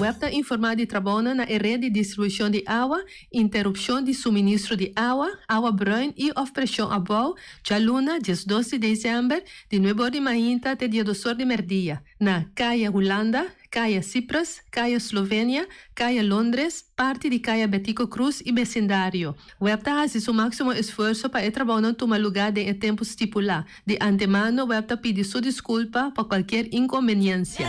Web ta informá di trabounan na e red di distribushon di awa, interupshon di suministro di awa, awa bruin i òf preshon abou, djaluna, 12 di desèmber, di nuebe or di mainta te 12 or di mèrdia, na Kaya Hulanda, Kaya Cyprus, Kaya Slovenia, Kaya Londres, parti di Kaya Betico Croes i besindario. Web ta hasi su máksimo esfuerso pa e trabounan tuma lugá den e tempu stipulá. Di antemano Web ta pidi su diskulpa pa kualkier inkonbeniensia.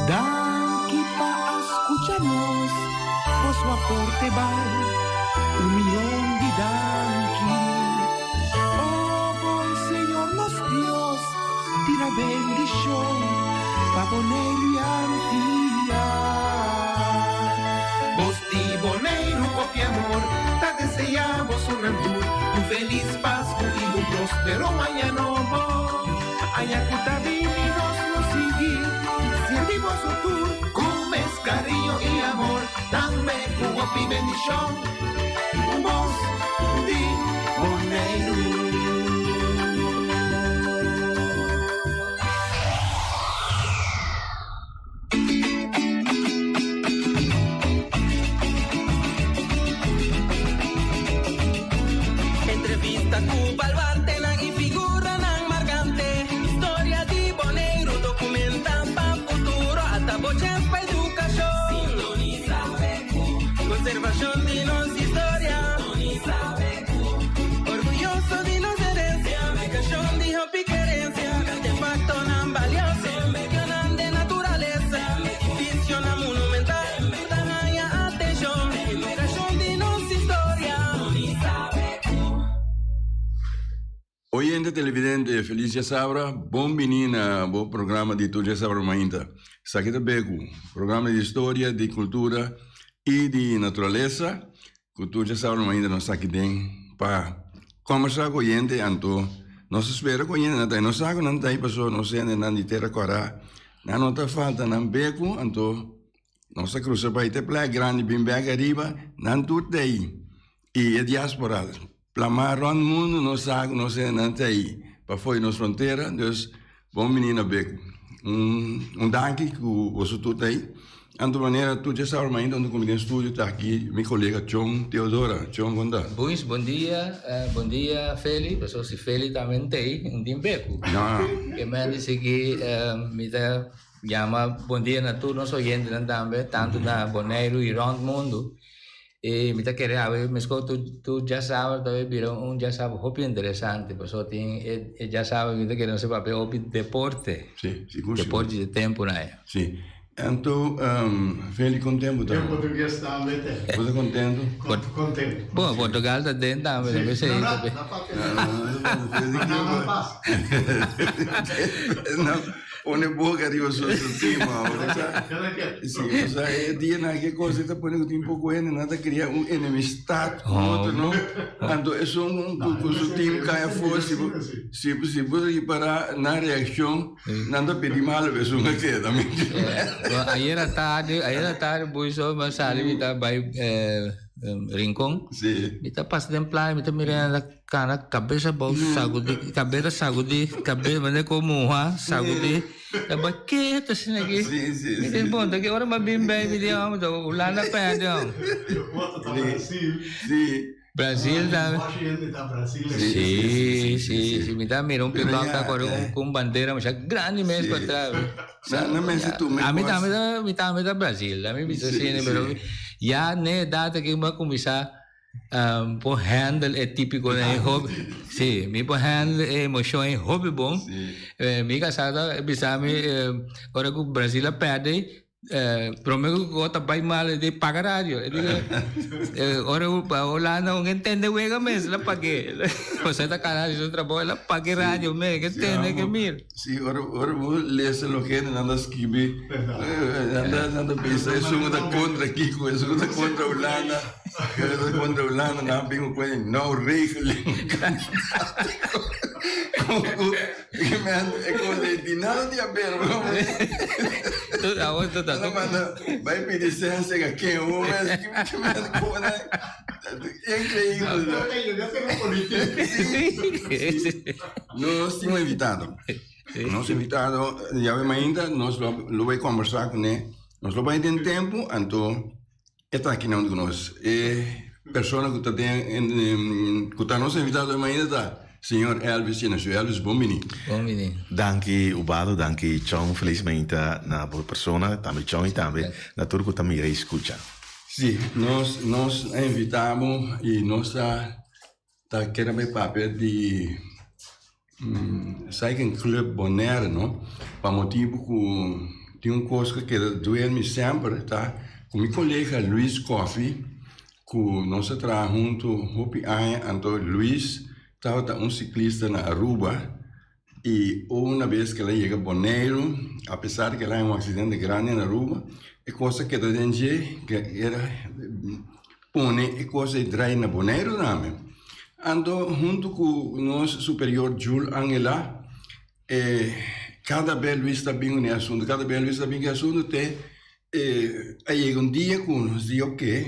Danki pa a skucha nos, boso aporte bai un mion di danki. O bon Señor nos Dios, tira bendishon pa Boneiru i Antia. Bos di Boneiru hopi amor ta deseá boso nan tur un felis Pasku i un prospero aña nobo. Aña ku ta bini nos lo sigui sirbi boso tur ku mes kariño i amor, tambe ku hopi bendishon. Un bos di Boneiru. Entrevista ku baluartenan i figuranan markante. Historia di Boneiru dokumentá pa futuro. Ata bo chèns pa edukashon. Sintonisa BQ. Konservashon di nos historia. Sintonisa BQ. Orguyoso di nos herensia. Publikashon di hopi kerensia. Artefaktonan balioso. Medionan den naturalesa, edificionan monumental ku ta haña atenshon, edukashon di nos historia. Oyente televidente felis djasabra, bon bini na bo programa di Tur Djasabra Mainta. Esaki ta Beku, programa di historia, di kultura i di naturalesa. Ku tur djasabra mainta nos ta aki den pa kòmbersá ku oyente anto nos ta spera ku oyentenan ta ei. Nos sa ku nan ta ei pasobra nos hendenan di Tera Kòrá nan no ta falta nan beku anto nos ta krusa bai te playa grandi bin bèk ariba nan tur ta ei i e diaspora. Plamá rònt mundu nos sa ku nos hendenan ta ei pafó di nos frontera, dus bon bini na Beku. Un un danki ku boso tur ta ei. Anto manera tur dje sabra mainta unda ku mi den studio ta aki mi kolega Chon Teodora. Chon kon ta? Buis, bon dia, bon dia Feli, pasobra si Feli tambe ta ei, un tin Beku. No. Ke men di sigui mi ta yama bon dia na tur nos oyentenan tambe, tantu na Boneiru i rònt mundu. E mi ta kere awe meskos tur tur djasabra ta bira un djasabra hopi interesante pasobra tin e e djasabra mi ta kere nos a papia hopi deporte. Si, sigur sigur. Deporte di temponan ei. Si. Anto Feli kon tempu ta? Den portugues tambe te. Bo ta kontento? Kontento. Bon, Portugal ta den tambe, Si. ta p'esei No, no, ta no papia. Ma nan no pasa. No. Pone boca riba su su tima, o sea, si, o sea, e dia na ke cosa ta pone ku tin poko hende nan ta kria un enemistad ku otro, no? Anto esun ku ku su team kai afó, si bo si si bo ripará nan reakshon, nan ta pidi malo pa esun a keda, mi Bueno, ayer atardi, ayer atardi boy so mi a sali mi ta bai Rincon. Si. Mi ta pasa den playa, mi ta mira nan ta Kana kabes abou sagudi kabes ta sagudi kabes manera ku muha sagudi ta bai ke ta asina aki Sí, sí, mi sí. di bon ta ki ora mi a bin bai mi di hòmber ta Hulanda pèrdè hòmber Brasil. Sí. Brasil tambe Sí, sí sí sí mi ta mira un pikòp ta kore ku un bandera masha grandi mes Sí. patras Na na mester tuma e ami kos. tambe ta mi tambe ta Brasil ami bisa Sí, asina pero sí. ya n'e edat aki mi a kuminsá Por handle e típico e hopi sí mi por handle e emoshon e hopi bon mi kasá ta bisa mi ora ku Brasil a pèrdè prome ku kos ta bai mal e di paga radio e di ora ku pa Holanda un entende wega mes el a pag'é pasobra e ta kana hasi su trabou el a pag'é radio mes ke tende ke mira. Sí, ora ora bo lesa loke nan ta skibi nan ta nan ta pensa esun ku ta kontra kiko esun ku ta kontra Hulanda esun ku ta kontra Hulanda nan a bin ku kuenta no regeling. Ku men e kos ei tin nada di haber bro. Tu awor tu ta. Nan manda bai pidi sensia ka ken un mes ki men kona increíble. Nos tin un invitado. Nos invitado yawe mainta nos lo lo bai kombersá kuné. Nos lo bai den tempu anto E ta aki nan ku nos. E persona ku ta den ku ta nos invitado e mainta ta señor Elvis Genesio. Elvis, bon bini. Bon bini. Danki Ubaldo, danki Chon. Felis mainta na bo persona, tambe Chon i tambe na tur ku ta mira i skucha. Si, nos nos a invita bo i nos ta Ta kere bai papia di Cycling Club Bonaire no, pa motibu ku tin un kos ku keda duel mi semper ta ku mi kolega Luis Coffie ku nos a traha huntu hopi aña anto Luis tabata un siklista na Aruba i una bes ku el a yega Boneiru apesar ku el a haña un aksidente grandi na Aruba e kos a keda den dje ku era Pone e kos ei drai na Boneiru tambe. Anto huntu ku nos superior Jul Angela e kada be Luis ta bin ku e asuntu, kada be Luis ta bin ku e asuntu te e a yega un dia ku nos di oke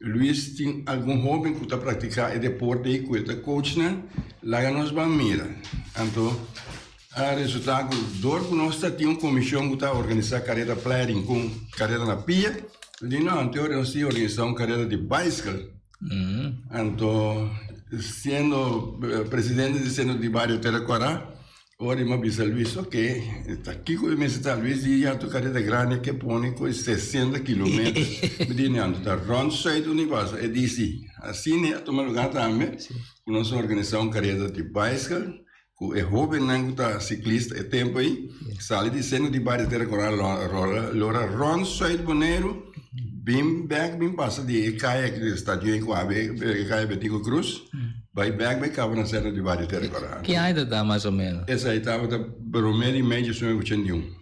Luis tin algun hoben ku ta praktiká e deporte ei ku e ta coach nan, laga nos ban mira. Anto a resultá ku dor ku nos ta tin un komishon ku ta organisá kareda Playa Rincon, kareda na pia, Di no, anteor nos tin organisá un karera di baiskel. Anto siendo presidente di seno di bario Tera Kòrá, ora mi a bisa Luis, oke, ta kiko mi mester ta? Luis di, ya, tu karera grandi ke pone ku sesenta kilometer. Mi di, no, ta rònt Zuid Unibasa. E di, si. Asina a tuma lugá tambe ku nos a organisá un karera di baiskel. Ku e hóbennan ku ta siklista e tempu ei sali di seno di bario Tera Kora lora rònt Sùit Boneiru bin bèk bin pasa di e kaya ki ta stadion ku awe e kaya Betico Cruz bai bèk bai kaba na seno di bario Tera Kora. Ki aña ta ta mas o ménos? Esei tabata promé di mei diesnuebe ochenta i un.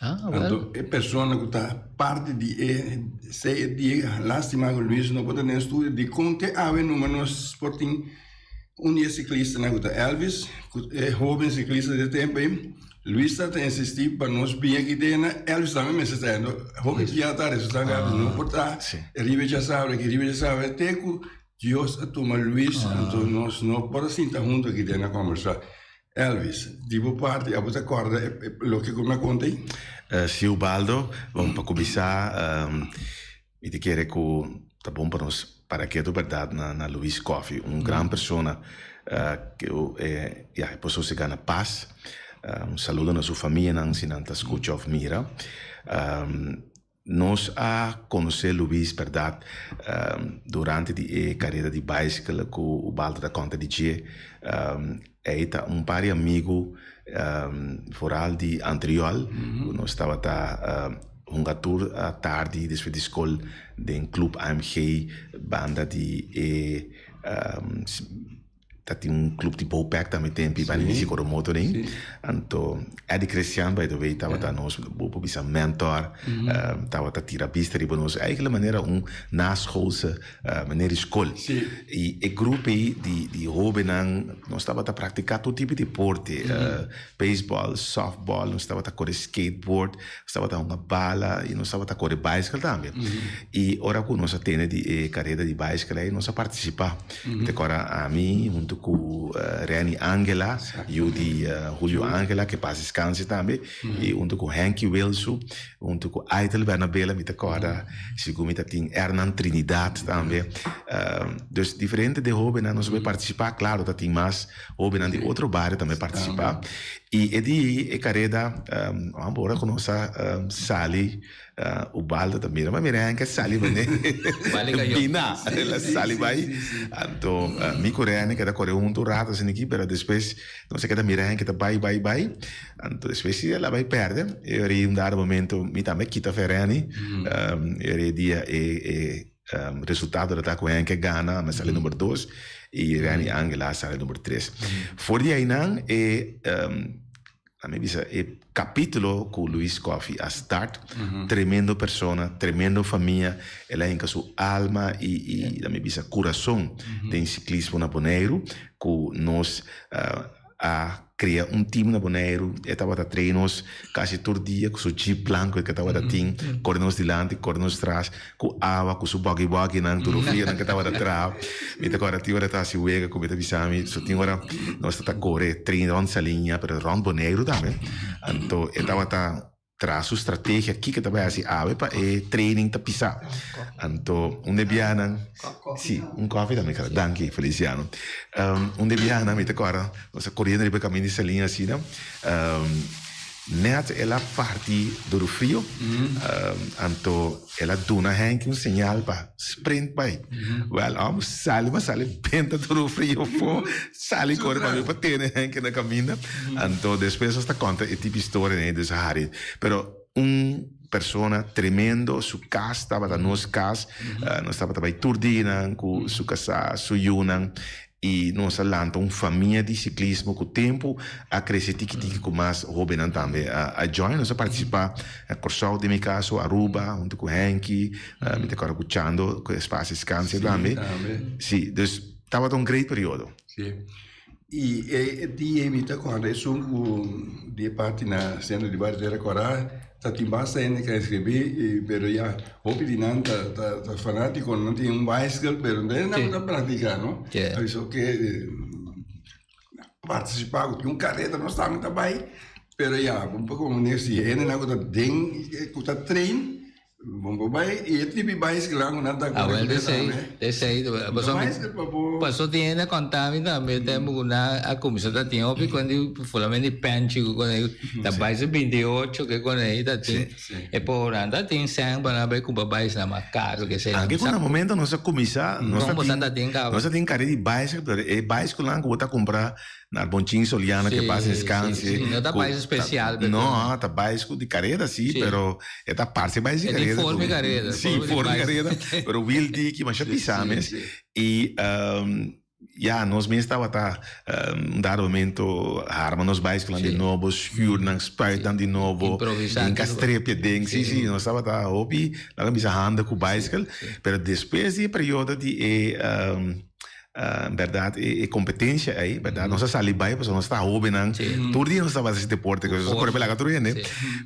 Ah, well. Anto e persona ku ta parti di e sei e dia, lastima ku Luis no por ta den studio, dikon te awe numa nos por tin un di e siklistanan ku ta Elvis, ku e hoben siklista di e tempu ei, Luis ta ta insistí pa nos bin aki den na Elvis tambe mester ta endo hopi bia ta resulta ku Elvis no por ta riba e djasabra aki riba e djasabra te ku Dios a tuma Luis anto nos no por a sinta huntu aki den na kombersá. Elvis, di bo parti abo ta corda loke cu mi a conta ei? Si Ubaldo, bon pa cuminsa mi ta kere cu ta bon pa nos para ketu berdad na Luis Coffie, un gran persona cu ya e por sosega na paz. Un saludo na su famianan si nan ta scucha of mira. Nos a konosé Luis bèrdat durante di e karera di baiskel ku Ubaldo ta konta di dje. Ei ta un par di amigu foral di Antriol ku nos tabata hunga tur tardi despues di skol den Club AMG banda di e Ta tin un club di Bowpack tambe tempi banda di Coromoto den. Anto Eddie Christian by the way tabata nos bo por bisa mentor, tabata tira bista riba nos eigenlijk manera un naschoolse manera di skol. I e grup ei di di hobennan nos tabata praktiká tur tipo di deporte, beisbòl, sòftbòl, nos tabata kore skateboard, nos tabata hunga bala i nos tabata kore baiskel tambe. I ora ku nos a tene di e kareda di baiskel ei nos a partisipá. Mi ta kòrda ami huntu ku Renny Angela, yu di Julio Angela, ke pas deskanse tambe, i huntu ku Henky Wilsu, huntu ku Aitel Bernabela, mi ta kòrda sigur mi ta tin Hernan Trinidad tambe. Dus diferente de hóbennan nos a bai partisipá, klaro ta tin mas hóbennan di otro bario tambe partisipá. I e di e kareda, ora ku nos a sali Ubaldo ta mira, ma mira Henk a sali mane bina, el a sali bai. Anto mi ku Rene keda kore huntu un rato asina aki, pero despues nos a keda mira Henk ta bai bai bai, anto despues si el a bai perde, e ora ei un dado momento mi tambe a kita fe Rene, e ora ei dia e resultado ta ku Henk a gana, mi a sali number dos i Rene Angela a sali number tres. For di einan e. A mi bisa e capítulo cu Luis Coffie a start, tremendo persona, tremendo famia, el a hinca su alma y y a mi bisa curason den ciclismo na Boneiru cu nos. a krea un team na Boneiru, e tabata train nos kasi tur dia ku su jeep blanco ke tabata tin, kore nos dilanti, kore nos tras, ku awa, ku su buggy buggynan, tur frianan ke tabata traha. Mi ta kòrda tin ora ta hasi wega ku mi ta bisa mi, so tin ora nos ta ta kore train rònt Saliña, pero rònt Boneiru tambe. Anto e tabata Traha su strategia kiko ta bai hasi awe pa e training ta pisa. Anto un de bianan, si, un koffie tambe kara, danki Feliciano. Un de bianan mi ta kòrda nos a koriendo riba e kaminda di Saliña asina, nèt el a parti duru frio, anto el a duna Henky un señal pa sprint bai. Wèl, amo sali, m'a sali benta duru frio afó. Sali kore pa mi pa tene Henk na kaminda. Anto despues nos ta konta e tipo historia ei dus hari. Pero un persona tremendo, su kas tabata nos kas. Nos tabata bai tur dianan ku su kasá, su yunan i nos a lanta un famia di siklismo ku tempu a krese tiki tiki ku mas hóbennan tambe a join. Nos a partisipá na Kòrsou den mi kaso, Aruba huntu ku Henky, mi ta kòrda ku Chando ku Espacio Escancia tambe. Sí, dus. Tabata un great periodo. Sí. I e dia ei mi ta kòrda esun ku di e parti na Sentro di Bario Tera Kòrá ta tin basta hende ku a inskribí pero ya hopi di nan ta ta fanátiko nan tin un baisikèl pero no nan ta praktiká no. A bisa oke partisipá ku tin un kareda nos tambe ta bai pero ya un poko manera si hendenan ku ta den ku ta train Bon bo bai y e tribi bicycle ku nan ta Ah, wel, esei, esei. Paso tin hende a konta mi tambe tempu ku nan a kuminsá ta tin hopi kon di fulamente di penchi ku kon ei ta bai su 28 ke kon ei ta tin e por nan ta tin sèn pa nan bai kumpra bicycle mas karu ke esei. Anke ku na momento nos a kuminsá nos ta tin nos ta tin kare di bicycle pero e bicycle nan ku bo ta kumpra Na Bonchin Soliano ke pasa eskanse. No ta bais especial. No, ta bais ku di kareda si, pero e ta parse bais di kareda. E di forma di kareda. Si, forma di kareda, pero wiel diki masha pisa mes. I ya, nos mes tabata un dado momento harma nos baiskelnan di nobo, schuurnan, spuitnan di nobo. Improvisá. Hinka strepia den, si, si, nos tabata hopi, laga bisa handa ku baiskel. Pero despues di e periodo di e Berdad e competencia ey, berdad nos a sali bay pasobra nos ta hobennan, tur dia nos tabata haci deporte, nos a core pelaga tur hende,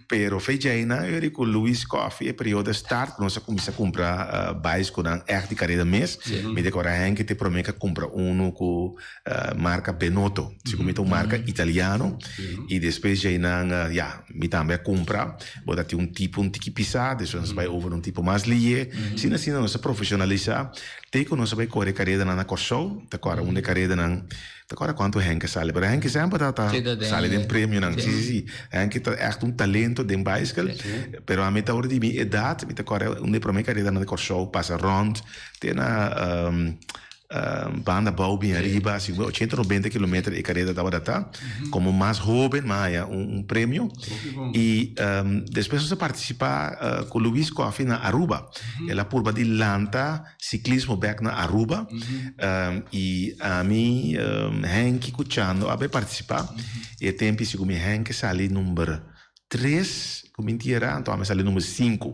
pero fecha eynan yo di cu Luis Coffie e periodo a start cu nos a cuminsa cumpra baisconan echt di careda mes, mi ta acorda Henky ta e prome cu a cumpra uno cu marca Benotto, si mi ta un marca italiano y despues djeynan ya mi tambe a cumpra, bo ta tin un tipo un tiki pisa, despues nos a bay over un tipo mas lihe, asina asina nos a profesionalisa. Te ku nos a bai kore karedanan na Kòrsou, ta kòrda un di e karedanan, ta kòrda kuantu Henk a sali, pero Henk semper ta ta sali den premionan, si si si, Henk ta ègt un talento den baiskel, pero ami ta ora di mi edat, mi ta kòrda un di e promé karedanan di Kòrsou pasa rònt te na banda abou bin ariba, si ochenta nobenta kilometer e kareda tabata ta, komo mas hóben mi a haña un premio i despues nos a partisipá ku Luis Coffie na Aruba. El a purba di lanta siklismo bek na Aruba i ami Henky ku Chando a bai partisipá. E tempu si ku mi Henky sali number tres ku mi ntera anto ami a sali number sinku.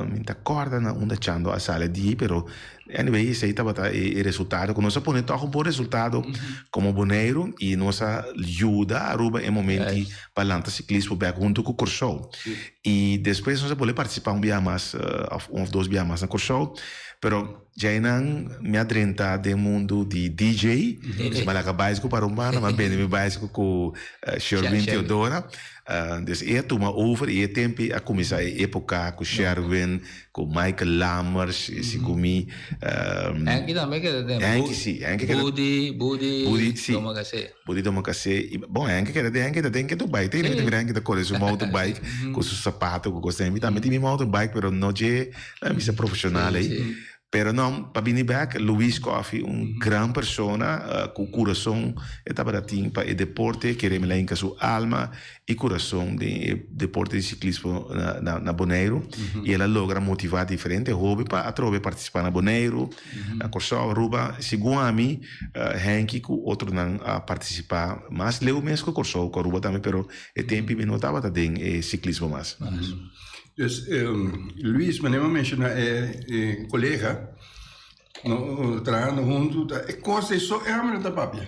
Mi ta kòrda na unda Chando a sali di pero anyway esei tabata e resultado ku nos a pone tòg un bon resultado komo Boneiru i nos a yuda Aruba e momenti pa lanta siklismo bek huntu ku Kòrsou. I despues nos a bolbe partisipá un biaha mas òf un òf dos biaha mas na Kòrsou. Pero djainan mi a drenta den mundu di DJ. Mi a laga baisku pa Romana, mi a bende mi baisku ku Sherwin Theodora. Dus e a tuma over i e tempu a kuminsá e époka ku Sherwin, Ku Michael Lammers i si ku mi. Henky tambe keda den. Henky si, Henky keda. Budi, Budi, Budi si. Domacassé. Budi Domacassé. I bon Henky keda den, Henky ta den ketu bike. Te mi mira Henky ta kore su motorbike ku su sapato ku kos. Mi tambe tin mi motorbike pero no dje laga mi bisa profesional ei. Pero no, pa bini bek, Luis Coffie un gran persona ku kurason e tabata tin pa e deporte, kere mi la hinka su alma i kurason den e deporte di siklismo na Boneiru i el a logra motivá diferente hoben pa atrobe partisipá na Boneiru, na Kòrsou, Aruba. Segun ami, Henky ku otronan a partisipá mas leu mes ku Kòrsou ku Aruba tambe, pero e tempu mi no tabata den e siklismo mas. Dus Luis, manera mi a menshoná e kolega, no trahando huntu, ta e kos ei so e homber ta papia.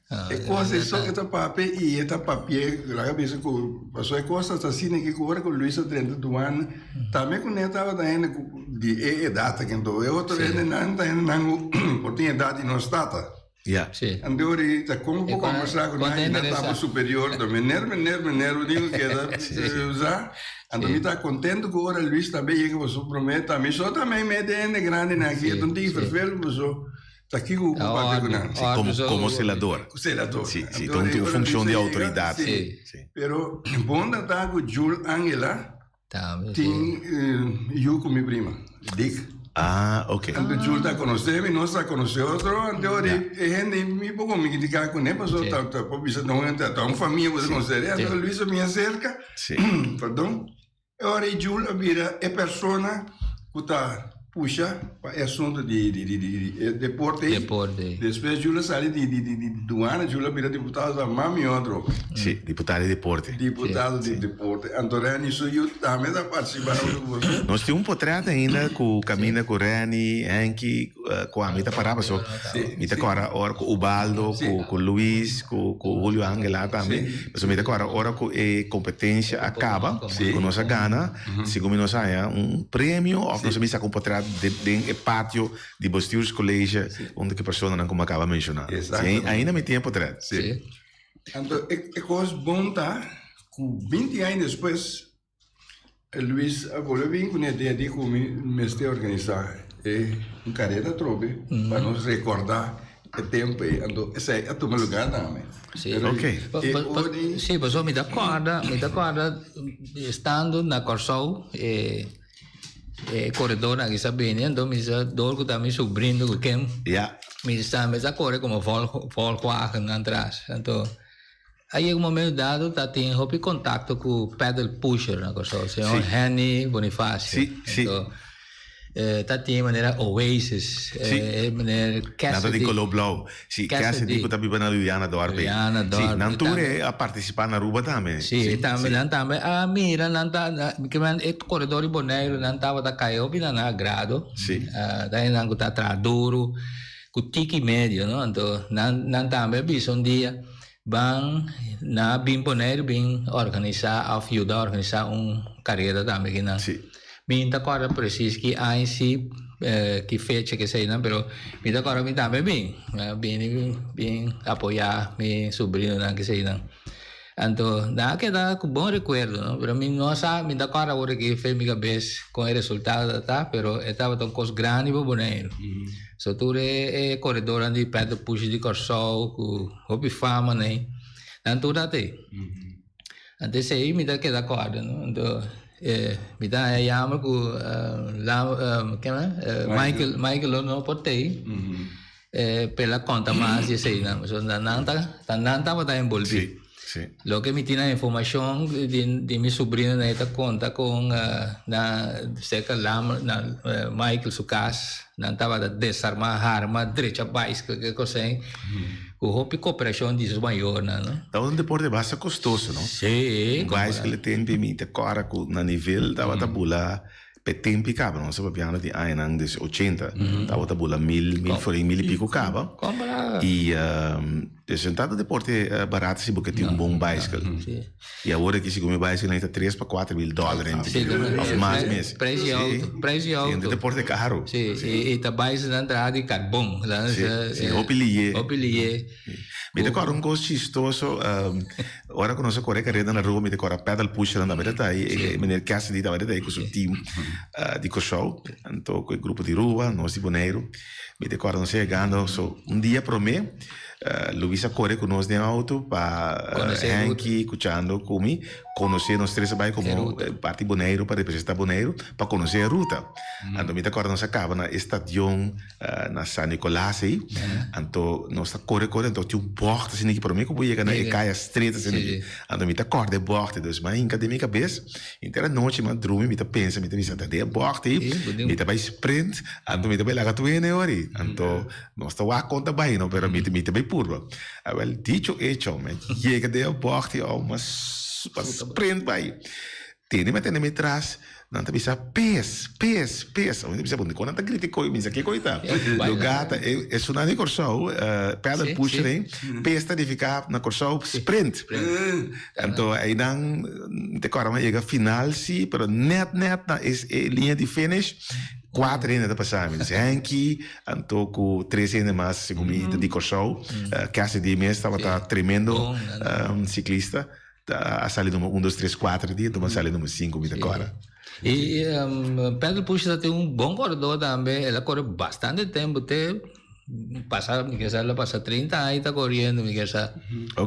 E kos ei so e ta papia i e ta papi'é, laga bisa ku pasobra e kos ta asina ki ku ora ku Luis a drenta duana tambe kuné tabata hende ku di e edat aki anto e otro hendenan ta hendenan ku por tin edat di nos tata. Anto ora ei ta kon bo por kombersá ku nan i nan ta bo superior anto meneer meneer meneer bo tin ku keda sa. Anto mi ta kontentu ku ora Luis tambe yega pasobra promé ta mi so tambe mete hende grandinan aki e ta un tiki ferfelu pasobra. Ta kiko ku papia ku nan? Si, komo, komo selador. Selador. Si, si, ta un funshon di outoridat. Si. Pero bon ta ta ku Jul Angela tin yu ku mi prima, Dick. Ah, ok. Anto Jul ta konosé mi, nos ta konosé otro, anto ora e hende mi poko mi kitika kuné pasobra ta ta por bisa ta un famia ku ta konosé. Anto Luis a bini aserka, perdon. E ora ei Jul a bira e persona ku ta pusha pa e asuntu di e deporte ei. Despues Jul a sali di duana, Jul a bira diputado ta mami otro. Si, diputado di deporte. Diputado di deporte. Anto Renny su yu tambe ta partisipa. Nos tin un potret ainda ku kaminda ku Renny, Henky, ku ami ta pará paso mi ta kòrda ora ku Ubaldo, ku Luis, ku Julio Angela tambe. Paso mi ta kòrda ora ku e kompetensia a kaba, ku nos a gana, segun mi nos a haña un premio òf nos a bin saka un potret den e patio di Bestuurscollege unda ku e personanan ku mi a kaba menshoná. Si, ainda mi tin e potret. Si. Anto e kos bon ta ku binti aña despues Luis a bolbe bin ku ne idea di ku mi mester organisá e un karera atrobe pa nos rekordá e tempu ei. Anto esei a tuma lugá tambe. Sí. Pero Sí, pasobra mi ta kòrda, mi ta kòrda estando na Kòrsou e e koredornan aki sa bini, anto mi sa dor ku ta mi subrino ku ken mi sa mi sa kore komo volgwagen nan tras. Anto A yega un momento dado ta tin hopi contacto cu pedal pusher na Kòrsou, señor Henny Bonifacio. Sí, sí. Anto, ta tin manera Oasis, Sí. meneer Nan ta Cassidy. di color blauw. Sí, Cassidy cu ta biba na Liliana Dorp. Liliana Dorp. Sí, nan tur e a participa na Aruba tambe. Sí, tambe, nan tambe a mira, nan ta, ke men e coredor di Boneiru nan tabata cay hopi na nan agrado. Sí. Ta hendenan cu ta traha duro, cu tiki medio, no? Anto, nan, nan tambe a bisa un dia, Ban na bin Boneiru bin organisá òf yuda organisá un karera tambe kinan. Sí. Mi no ta kòrda presis ki aña sí, ki fecha ki eseinan, pero mi ta kòrda mi tambe bin. Mi a bini bin apoyá mi subrinonan ki eseinan. Anto nan a keda ku bon rekuerdo, no? Pero mi no sa, mi ta kòrda awor aki fe mi kabes kon e resultado ta ta, pero e tabata un kos grandi pa Boneiru. So tur e koredornan di Pedro Pushi di Kòrsou ku hopi fama nei, nan tur ta tei. Anto esei mi ta keda kòrda, no? Anto mi ta haña yamber ku Michael, Michael lo no por tei, pero el a konta mas di eseinan. So nan ta, nan tabata enbolbí. Sí. Loke mi tin na informashon di mi subrinonan e ta konta kon na serka Lam na Michael su kas nan tabata desarmá harma drecha baiskel ke kos ei ku hopi koperashon di su mayornan no. Tabata un deporte basta kostoso no. Sí. Un baiskel e tempu mi ta kòrda ku na nivel tabata bula P'e tempi kaba, nos ta papiando di añanan des ochenta, tabata bula mil, mil florin, mil i piko kaba. I dus no tabata deporte barato si bo ke tin un bon baiskel. I awor aki segun mi baiskel nan ta tres pa kuater mil dòler òf mas mes. Preis di outo, preis di outo. Si, un deporte karo. Si, i ta baiskelnan traha di karbon. Si, hopi liye. Hopi liye. Mi ta kòrda un kos chistoso, ora ku nos a kore kareda na Aruba mi ta kòrda pedal pushernan tambe ta ta ei, e meneer Cassidy tabata ta ei ku su team di Kòrsou, anto ku e grupo di Aruba, nos di Boneiru. Mi ta kòrda nos a yegando, so un dia promé Luis a kore ku nos den outo pa Henky ku Chando ku mi konosé nos tres a bai komo parti Boneiru pa representá Boneiru pa konosé e ruta. Anto mi ta kòrda nos a kaba na e stadion na San Nicolas ei, anto nos ta kore kore anto tin un bògt asina aki promé ku bo yega na e kaya stret asina aki, anto mi ta kòrda e bògt ei, dus mi a hinka den mi kabes, henter anochi mi a drumi mi ta pensa mi ta bisa ta den e bògt ei mi ta bai sprint anto mi ta bai laga tur hende ora ei, anto nos ta wak kon ta bai no pero mi ta bai purba, awèl dicho hecho mi a yega den e bògt ei mi a sprint bai. Tene mi a tene mi tras, nan ta bisa pes, pes, pes. Mi ta bisa, bon, dikon nan ta grita e koi? Mi sa ke koi ta. Lugá ta e esunnan di Kòrsou, pedal pusher ei, pes ta nifiká na Kòrsou sprint. Anto einan mi ta kòrda mi a yega final si, pero nèt nèt na e liña di finish, kuater hende ta pasa mi. Henky, anto ku tres hende mas segun mi ta di Kòrsou. Cassidy mes tabata tremendo siklista. Ta a sali numero un, dos, tres, kuater di, enton a sali numero sinku, mi ta kòrda. I Pedro Push ta tin un bon koredó tambe, el a kore bastante tempu te pasa, mi kier sa el a pasa 30 aña ta koriendo, mi kier sa.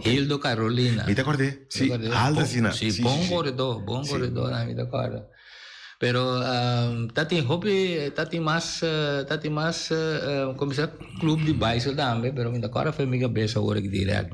Hildo Carolina. Mi ta kòrd'é, si, alto asina. Si, bon koredó, bon koredó, mi ta kòrda. Pero ta tin hopi, ta tin mas, ta tin mas, komo bisa, club di bicycle tambe, pero mi ta kòrda for mi kabes awor aki dirèkt.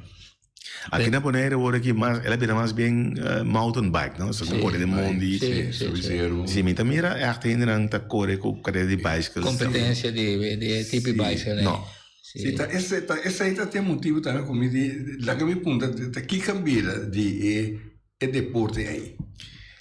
Aki na Bonaire awor aki mas el a bira mas bien mountain bike no, so ku kore den mondi. Sí, sí, sí. Sí, mi ta mira ègt hendenan ta kore ku karera di bicycle. Kompetensia di di e tipo di bicycle ei. No. Sí, ta ese ta esei ta e motibu tambe ku mi di laga mi puntra ta kiko a bira di e e deporte ei?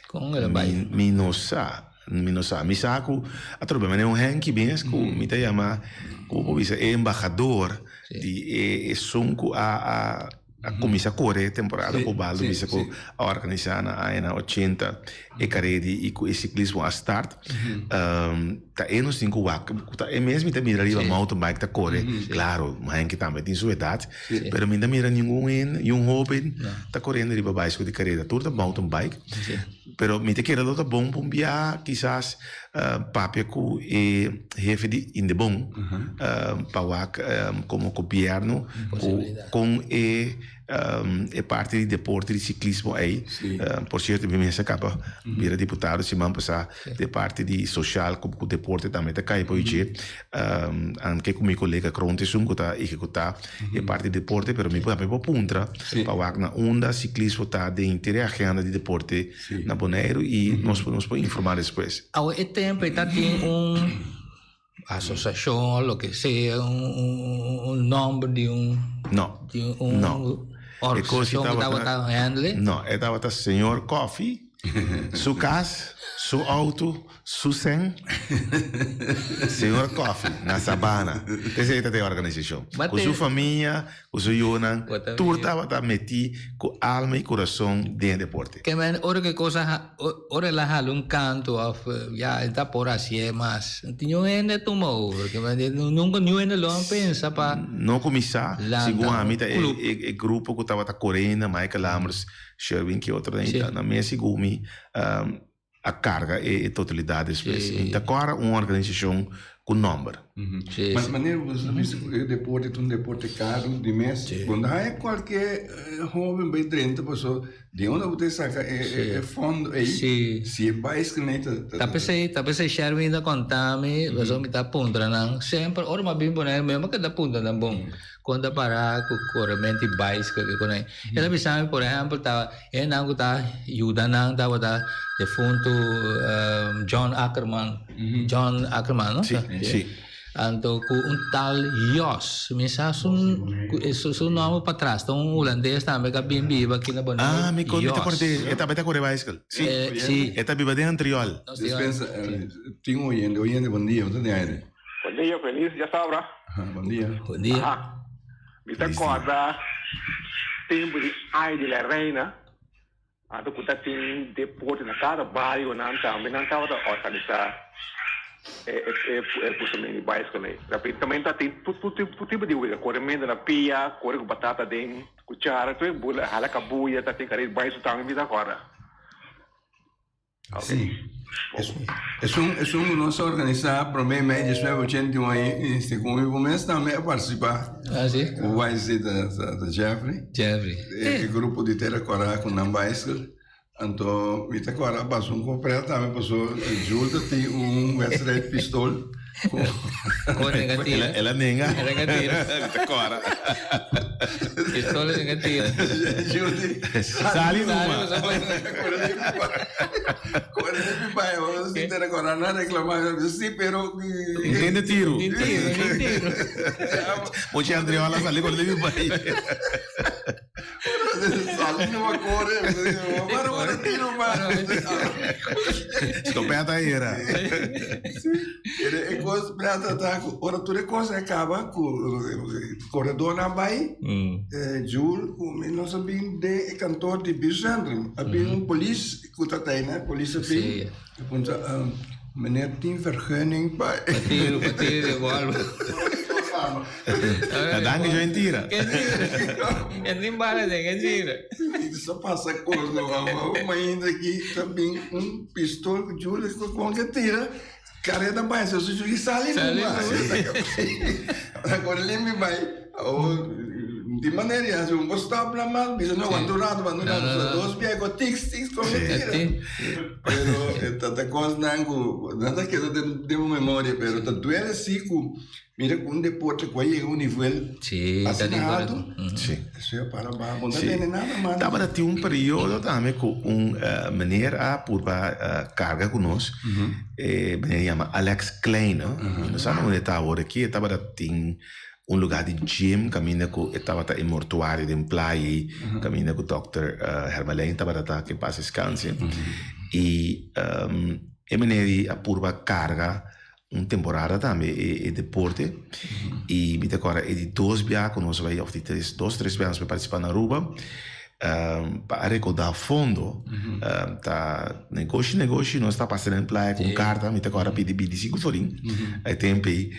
Kon el a bai? Mi mi no sa, mi no sa. Mi sa ku atrobe manera un Henky mes ku mi ta yama ku bo bisa e embahador di e esun ku a a a kuminsá kore temporada ku Baldo bisa ku a organisá na añanan ochenta e karera di i ku e siklismo a start. Ta e nos tin ku wak, ku ta e mes mi ta mira riba mountain bike ta kore, klaro Henky tambe tin su edat, pero mi ta mira ningun hende, ni un hoben ta koriendo riba bicycle di karera, tur ta mountain bike, pero mi ta kere lo ta bon pa un bia kisas papia ku e hefe di Indebon pa wak komo gobierno ku kon e E parti di deporte di siklismo ei, por sierto mi mes a kaba bira diputado siman pasá, di e parti di sosial ku deporte tambe ta kai por dje. Anke ku mi kolega Kroon ta esun ku ta ehekutá e parti di deporte, pero mi tambe por puntra pa wak na unda siklismo ta den henter e agenda di deporte na Boneiru i nos por informá despues. Awe e tempu ei ta tin un. Asociacion o lo que sea, un nomber di un No, di un no. E cos organisacion cu tabata handle. No, e tabata señor Coffee, su cas, su auto, su cen. Señor Coffee na Sabana. Esey ta e organisacion. Cu su famia, Ku su yunan, tur tabata metí ku alma i kurason den e deporte. Ke men ora ku e kos a ora el a hala un kantu òf ya el ta por hasié mas, no tin niun hende a tuma over. Ke men nunka niun hende lo a pensa pa No kuminsá, lanta segun un ami ta e klup. e grupo ku tabata korenda, Michael Lammers, Sherwin ki otro Sí. nan mes segun mi a karga e totalidat despues. Mi ta kòrda un organisashon ku nòmber. Sí, Mas sí. manera bo sa bisa ku e deporte ta un deporte karu di mes. Sí. Bo no haña kualke hoben bai drenta paso di unda bo ta saka e fondo ei Sí. si e baiskil ei ta Ta p'esei, ta p'esei Sherwin ta konta mi, pasobra mi ta puntra nan semper ora mi a bin Bonaire mi a keda puntra nan bon. Kon ta para ku korementu di bicycle i konai. El a bisa mi por ehèmpel ta hendenan ku ta yuda nan tabata defuntu John Ackerman, John Ackerman no? Si, si. Anto ku un tal Jos, mi sa su su nòmber patras, ta un hulandes tambe ku a bin biba aki na Bonaire. Ah, mi mi ta kòrd'é, e tambe ta kore bicycle. Si, Si. E ta biba den Antriol. Dispensa, tin un oyente, oyente bon dia, bo ta den aire? Bon dia, feliz djasabra. Bon dia. Bon dia. Aha. Mi ta kòrda tempu di Ay di la Reina, anto ku ta tin deporte na kada barionan tambe nan tabata organisá e e pusamentu di baiskel ei. Rapidamente ta tin tur tur tipo di wega, korementu na pia, kore ku batata den kuchara, tur e bula hala kabuya ta tin kare di baiskel tambe mi ta kòrda. Sí. Esun, esun ku nos a organisá promé mei 1981 ei, segun mi por mes tambe a partisipá. Ah, sí? Ku bai si ta, ta, ta Jeffrey. Jeffrey. E, e grupo di Tera Kòrá ku nan baiskel. Anto mi ta kòrda a pasa un kopret tambe paso Jules ta tin un wedstrijd pistol. Kon nenga tira. El a nenga. El a nenga tira. Mi ta kòrda. Pistola nenga tira. Jules di. Sali numa. Kore di mi bai, ora si te recorda na reclama, si pero Ntende tiru. Tin tiru, tin tiru. Mochi Andriola sali kore di mi bai. Sali. Sali no corre, maar ora tiro maar. Scopeta era. Era e cos plata ta ora tur e cos acaba cu corredor na bai. Jul cu mi nos a bin den e kantoor di Buurtcentrum. A bin un polis cu ta taina, polis a bin. E puntra, meneer tin vergunning pa. Pa tiro, pa tiro revolver. Na danki jo en tira. Ken tira? Ken tin bala den, ken tira? Sa pasa cos no, ma ainda aki ta bin un pistol cu Julius cu con ke tira, careta bai, so su Julius sali numa. Agora limpi bai, Di manera ya si un por stop nan mas bisa no wanta un rato wanta un rato so dos bia ku tiks tiks kon e tira pero e ta ta kosnan ku nan ta keda den den bo memoria pero ta duele si ku mira ku un deporte ku a yega un nivel asina alto eso ya para baho bo no ta tene nada mas. Tabata tin un periodo tambe ku un meneer a purba karga ku nos e meneer yama Alex Klein mi no sa na unda e ta awor aki e tabata tin Un lugá di gym kaminda ku e tabata e mortuario den playa ei, kaminda ku dòkter Hermelijn tabata ta ke pas deskanse. I e meneer ei a purba karga un temporada tambe e deporte i mi ta kòrda e di dos bia ku nos bai òf di tres dos tres bia nos bai partisipá na Aruba. Pa a rekoudá fondo ta negoshi negoshi nos ta pasa den playa ku un karta mi ta kòrda pidi bintisinko florin e tempu ei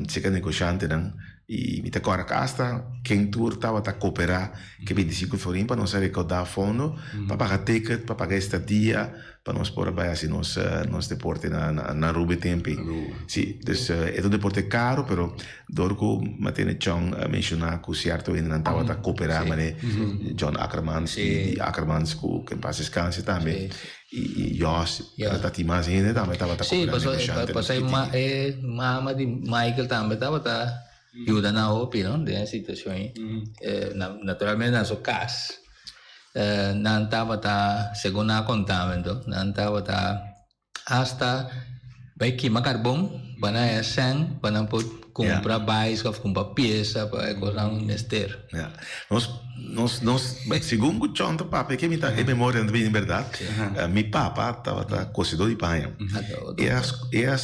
seka negoshantenan i mi ta kòrda ku asta ken tur tabata koperá ku e bintisinko florin pa nos a rekoudá fondo pa paga ticket pa paga estadia Pa nos por a bai hasi nos nos deporte na na Aruba e tempo ei. Si, dus e ta un deporte caro pero door cu Matene Chong a menciona cu cierto hendenan tabata coopera mane John Ackermans di Ackermans cu en paz descanse tambe y Jos pero ta tin mas hende tambe tabata coopera Si, pasobra e mama di Michael tambe tabata yuda nan hopi no den e situacion ei. Naturalmente na su cas. Nan tabata, segun nan a konta mi anto, nan tabata hasta bai kima karbon pa nan haña sèn pa nan por kumpra baiska òf kumpra piesa pa e kosnan mester. Ya. Nos, nos, nos, segun ku Chon ta papia ke mi ta e memoria nan ta bini bèrdat. Mi papa tabata kosedó di paña. E a, e a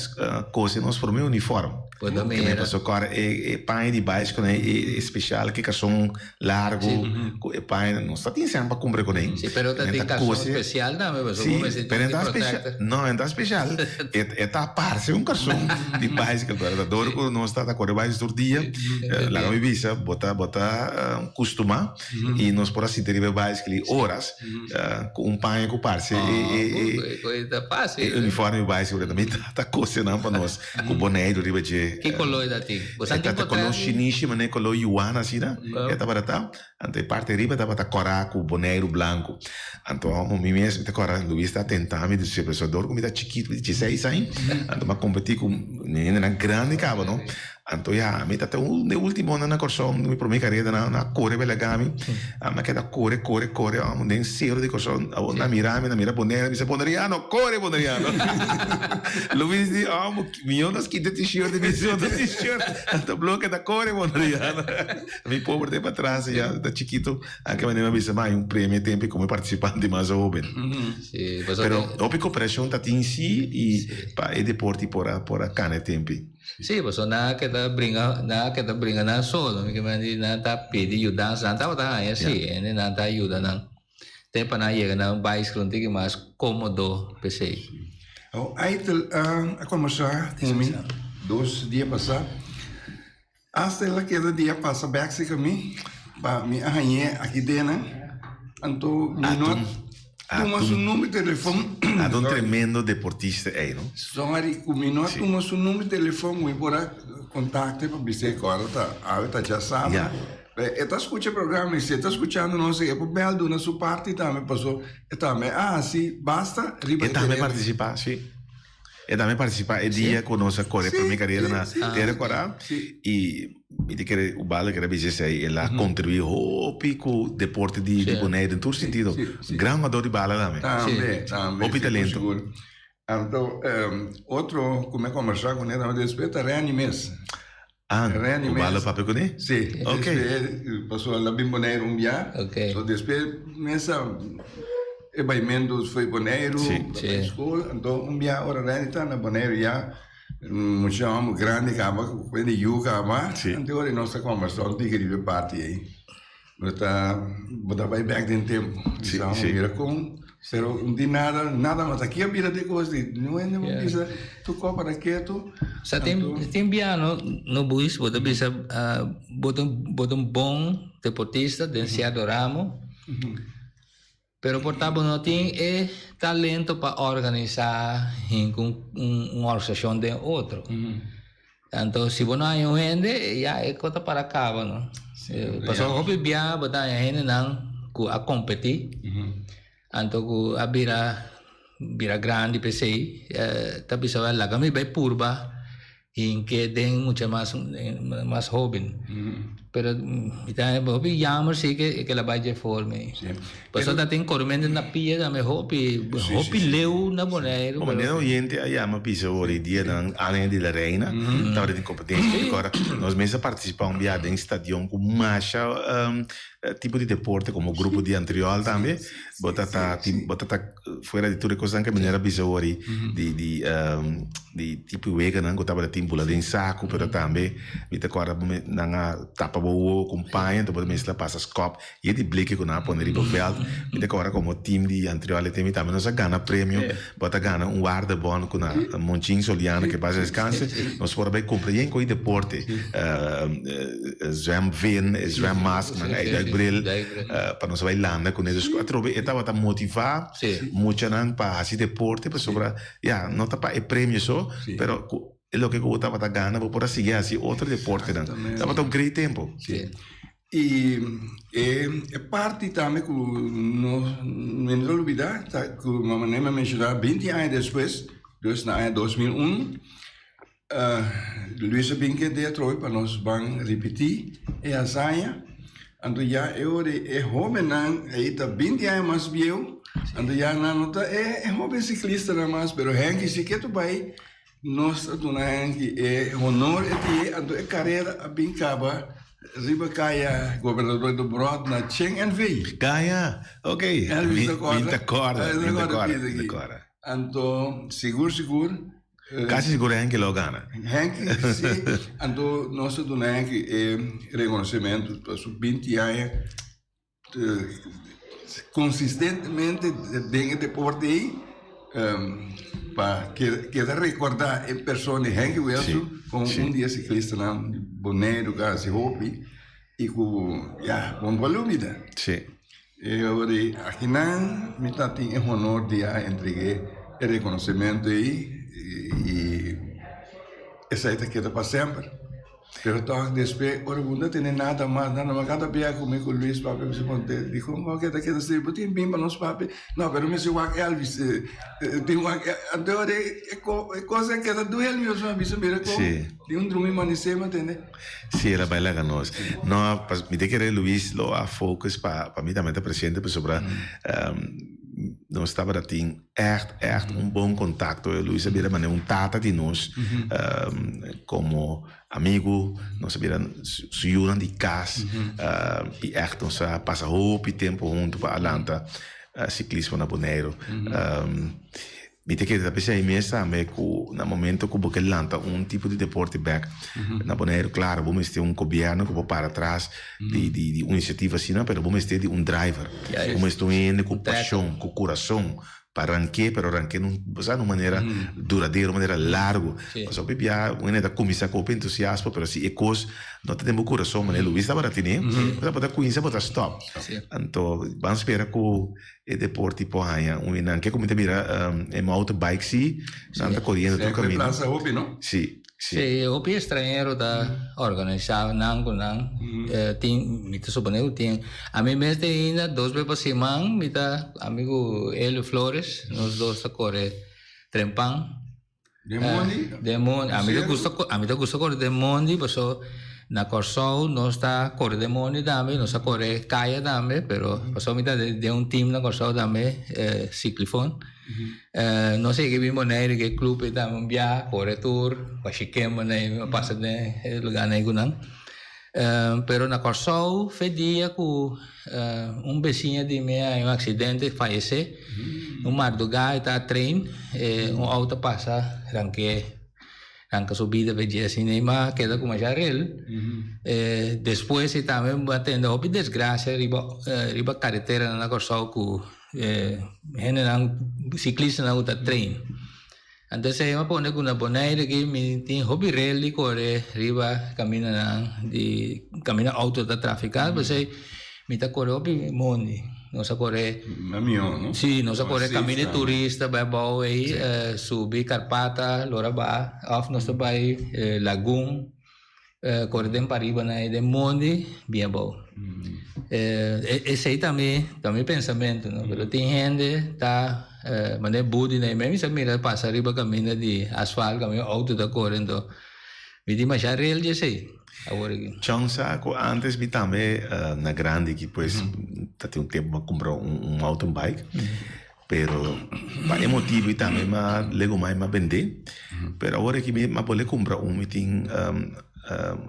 kose nos promé uniform. Bo ta mira. Pasobra kòrda e paña di baiska nan e spesial ke karson Largo cu e paña nos ta tin sèn pa cumpra cu den. Sí, pero ta tin carson special tambe pasobra bo mester tin di protector. No, e ta special. E ta parce un carson di bicycle pero ta dor cu nos ta core bicycle tur dia. Laga mi bisa bo ta bo ta custuma y nos por a sinti riba e bicycle y horas cu un paña cu parce e uniforme di bicycle tambe ta cose nan pa nos. Ku Boneiru riba dje. Ki koló e ta tin? Bo sa tin koló shinishi manera koló yuana asina e tabata ta. Anto e parti riba tabata kòrá ku Boneiru blanku. Anto mi mes mi ta kòrda Luis ta tenta mi di si dor ku mi ta chikitu mi ta dieseis aña anto mi a kompetí ku hendenan grandi kaba no. Anto ya mi ta ta un di e ultimonan na Kòrsou mi promé kareda nan a kore pa laga mi. Mi a keda kore kore kore den sero di Kòrsou awor nan a mira mi nan a mira Boneiru mi bisa Boneriano kore Boneriano Luis di oh mi no kita t-shirt mi si otro t-shirt anto blo keda kore Boneriano mi pober ta e patras ya ta chikito anke manera mi a bisa mi a un premio e tempo komo partisipante mas hoben pero hopi koperashon ta tin si i pa e deporte por a por a kana e tempo. Sí, pasobra nan a keda bringa, nan a keda bringa nan solo, mi ke men di nan ta pidi yudansa, nan tabata haña sí, hende nan ta yuda nan te pa nan yega na un baisiklo un tiki mas komodo p'esei. Awor Aitel a kombersá ku mi dos dia pasá, hasta el a keda dia pasa bèk serka mi pa mi a hañ'é aki den nan, anto mi no Tuma su number di telefon. Ata un tremendo deportista ey, no? Sorry cu mi no a tuma su number di telefon, mi por a contacte pa bis'e cu ora ta awe ta djasabra. E ta scucha e programa y si e ta scuchando nos e por bel duna su parti tambe paso e tambe a haci basta riba e tereno. E tambe participa, si. E tambe participa e dia cu nos a core prome carera na Tera Cora y mi ta kere Ubaldo kere bisa esey el a contribui hopi cu deporte di Bonaire den tur sentido. Gran jugador di bala tambe. Tambe, tambe. Hopi talento. Anto otro cu mi a conversa cune tambe despues ta Renny mes. Ah, Randy bo mes. a papia kuné? Sí. Ok. Despues pasobra el a bin Boneiru un bia. Ok. So despues mes a e baimentu foi Boneiru, Sí. a bai skol. Anto un bia ora Randy ta na Boneiru ya, mucha hòmber grandi kaba, ku di yu kaba. Sí. Anto ora nos ta kòmbersá un tiki riba e parti ei. Bo ta bo ta bai bek den tempu. Sí, Bisa sí. mira kon, pero no tin nada, nada mas. Aki a bira di kos di niun hende por bisa tu kopa ta ketu. Sa tin tin bia no no buis bo ta bisa bo ta bo ta un bon deportista den cierto ramo pero por ta bo no tin e talento pa organisa hinca un un organisacion den otro. Anto si bo no haña un hende ya e kos ta para kaba no. Pasobra hopi bia bo ta haña hendenan ku a kompetí anto ku a bira bira grandi p'esei ta bisa wèl laga mi bai purba hinke den mucha mas mas hóben. Pero mi ta haña hopi jammer si ke el a bai dje for mi. Pasobra ta tin korementu na pia tambe hopi hopi leu na Boneiru. Bo manera oyente a yama bisa ora e dia nan Aña di la Reina tabata tin kompetensia mi recorda nos mes a partisipa un bia den stadion ku masha tipo di deporte komo grupo di Antriol tambe bo ta ta tin bo ta ta fuera di tur e kosnan ke manera a bisa ora di di di tipo weganan ku tabata tin bula den saku pero tambe mi ta kòrda nan a tapa bo wowo ku un paña enton bo ta mester a pasa skòp Y e di bleke cu nan a pone riba veld, mi ta cora como team di Antriol e temi tambe nos a gana premio, bo ta gana un waardebon cu na Monchin Soliano que paz descanse, nos por a bay cumpra yen coy deporte, zwemvin, zwemmask, nan a duikbril, pa nos a bay landa cune. Dus atrobe e tabata motiva muchanan pa haci deporte pasobra ya no ta pa e premio so, pero cu e loke cu bo tabata gana bo por a sigui haci otro deportenan. Tabata un great tempo. Y e parti tambe cu no mi no ta lubida ta cu mama Ney a menciona binti aña despues, dus na aña 2001, Luis a bin kende atrobe pa nos ban ripiti e hazaña. Anto ya e ora e hobennan ey ta binti aña mas bieu, anto ya nan no ta e hoben ciclistanan mas, pero Henky si ke ta bay Nos a duna Henky e honor e tie, anto e karera a bin kaba riba kaya Gobernador Debrot na Chen NV. Kaya, ok. Elvis ta kòrda. Mi ta kòrda, mi ta kòrda, mi ta kòrda. Anto sigur sigur. Kasi sigur Henky lo gana. Henky si, anto nos a duna Henky e rekonosementu pa su binti aña. Consistentemente den e deporte ei pa keda recorda e persona di Henky Wilson como un di e ciclistanan di Boneiru cu a haci hopi y cu ya bon pa lubida. E ora ei akinan mi ta tin e honor di a entregue e reconocimento ei y esei ta keda pa semper. Pero tòg despues ora bo no tene nada mas, nada mas, kada bia ku mi ku Luis papia mi si konte, di kon bo keda keda si bo tin bin pa nos papia, no pero mi si wak Elvis, tin wak anto ora e kos a keda duel mi pasobra mi bisa mira kon di un drumi manisé mi a tende. Si el a bai laga nos. No, mi ta kere Luis lo a focus pa mi tambe ta presente pasobra nos tabata tin. Echt, echt un bon contacto. Luis a bira manera un tata di nos como amigo. Nos a bira su yunan di cas. Y echt nos a pasa hopi tempo hunto pa a lanta ciclismo na Boneiru. Mi ta kere ta bisa ei mes tambe cu na momento cu bo ke lanta un tipo di deporte bek na Boneiru, claro bo mester un gobierno cu por para atras di un iniciativa asina, pero bo mester di un driver. Bo mester un hende cu pasion, cu curason pa ranke, pero ranke nun, bo sa, nun manera duradero, un manera largo. Pasobra hopi bia un hende ta cuminsa cu hopi entusiasmo, pero si e cos no ta den bo curason, manera Luis tabata tene, bo ta bo ta cuminsa bo ta stop. Anto ban spera cu e deporte por haña un hende. Ke cu mi ta mira e mountain bike si, nan ta coriendo tur caminda. Reemplaza hopi, no? Si. Sí, e hopi estranhero ta organisá nan ku nan. Tin, mi ta suponé ku tin. Ami mes te ainda dos bes pa siman mi ta ami ku Elio Flores, nos dos ta kore trempan. Den mondi? Den mondi. Ami ta gusta, ami ta gusta kore den mondi paso. Na Kòrsou nos ta kore den mondi tambe, nos a kore kaya tambe, pero pasobra mi ta den un team na Kòrsou tambe, Cyclifon. Nos a yega bin Boneiru ku e club ei tambe un bia, kore tur, Washiken Boneiru, a pasa den e lugarnan ei ku nan. Pero na Kòrsou fe dia ku un besiña di mi a haña un aksidente, fayesé, un mardugá e ta train, un outo a pasa rank'é. Ranka su bida pe dje asina i m'a keda ku masha rel. Despues i tambe m'a tende hopi desgrasia riba riba kareteranan na Kòrsou ku hendenan siklistanan ku ta train. Anto esei m'a pone ku na Boneiru aki mi tin hopi rel di kore riba kamindanan di kaminda outo ta trafiká p'esei Mi ta kore hopi mondi. Nos a kore. Na mihó, no? Sí, nos a kore kaminda di turista bai abou ei, subi Karpata, lora ba, òf nos ta bai Lagun, kore den pariba nan ei den mondi, bin abou. Esei ta mi, ta mi pensamentu, no? Pero tin hende ta manera budi nan ei, mi sa mira pasa riba kaminda di asfalt, kaminda outo ta kore, anto mi di masha rel di esei. Awor aki. Chon sa cu antes mi tambe na grandi aki pues ta tin un tempo mi a cumpra un mountain bike pero pa e motibo y tambe mi a lego mai mi a bende pero awor aki mi a bolbe cumpra un mi tin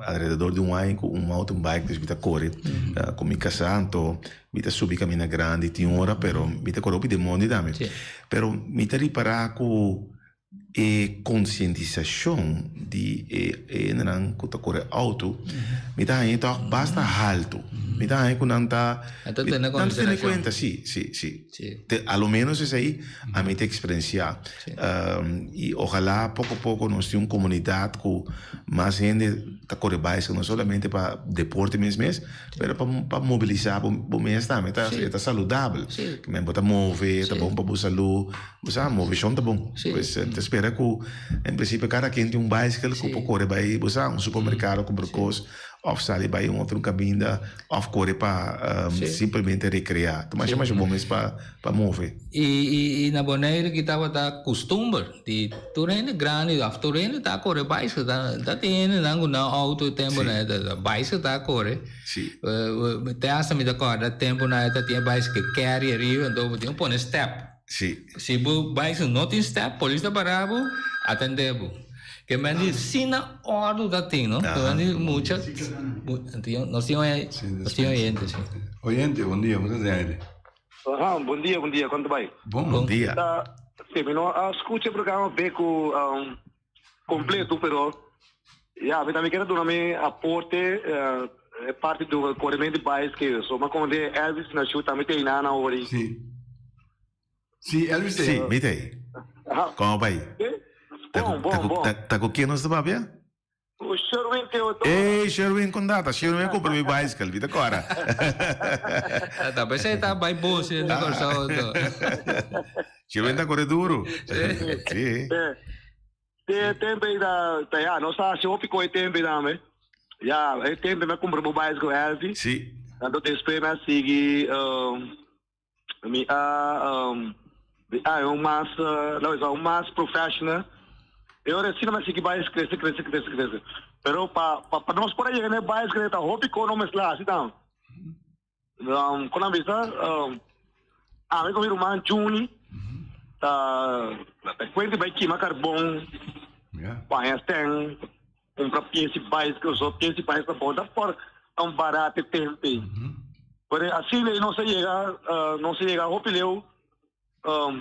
alrededor di un aña cu un mountain bike dus mi ta core cu mi casa anto mi ta subi caminda grandi tin ora pero mi ta core hopi den mondi tambe pero mi ta ripara cu E konsientisashon di e hendenan ku ta kore outo, mi ta haña tòg basta haltu. Mi ta haña ku nan ta Nan ta tene nan ta tene konsiderashon. kuenta, sí, sí, sí. Sí. Te a lo ménos esei ami ta eksperensiá. I ohalá poko poko nos tin un komunidat ku mas hende ta kore baiskel, no solamente pa deporte mes mes, pero pa pa mobilisá bo bo mes tambe ta Sí. e ta saludabel. Sí. Bo ta move, ta Sí. bon pa bo salú. Bo sa, moveshon ta bon. Sí. Pues ta spera ku en prinsipio kada ken tin un baiskel ku Sí. por kore bai, bo sa, un supermerkado kumpra Sí. kos òf sali bai un otro kaminda òf kore pa Sí. simplemente rekreá. Ta masha Sí. masha bon mes pa pa move. I i i na Boneiru ki tabata kustumber di tur hende grandi òf tur hende ta kore baiskel. Ta ta tin hendenan ku nan outo e tempu Sí. nan ta baiskel ta kore. Sí. Te asta mi ta kòrda tempunan e ta tin e baiskel carry ariba anto bo tin ku pone step. Sí. Si bo bai su no tin step, polis ta para bo, atende bo. Ke men di si na ordu ta tin, no? Ke men di mucha, nos tin nos tin oyente, si. Oyente, bon dia, bo ta den aire. Aha, bon dia, bon dia, kon ta bai? Bon. Bon dia. Ta, si, mi no a skucha e programa Beku kompleto, pero ya, mi tambe kier a duna mi aporte e parti di korementu di baiske. So mi a komprende Elvis na shu tambe ta einan awor ei. Si. Si, Elvis ta Si, ei. mi ta ei. Aha. Kon a bai? Si. Bon, bon, bon. Ta ku ken nos ta papia? Ku Sherwin Theodora. Ey, Sherwin kon data? Sherwin a kumpra mi baiskel, mi ta kòrda. Ta pensé ta bai bon si na Kòrsou anto. Sherwin ta kore duru. Si. Te tempo ei ta ta ya, nos ta hasi hopi koe tempo ei tambe. Ya, e tempo mi a kumpra bo baiskel Elvi. Si. Anto despues mi a sigui mi a mi a un mas lo bisa un mas professional. E ora asina mi a sigui baiskel krese krese krese krese. Pero pa pa nos por a yega na e baiskel ta hopi koe no mester hasi tambe. Kon a bisa ami ku mi ruman Juni ta kuenta bai kima karbon paña sten kumpra pies di baiskel so pies di baiskel bo ta por un barate tempe pero asina nos a yega nos a yega hopi leu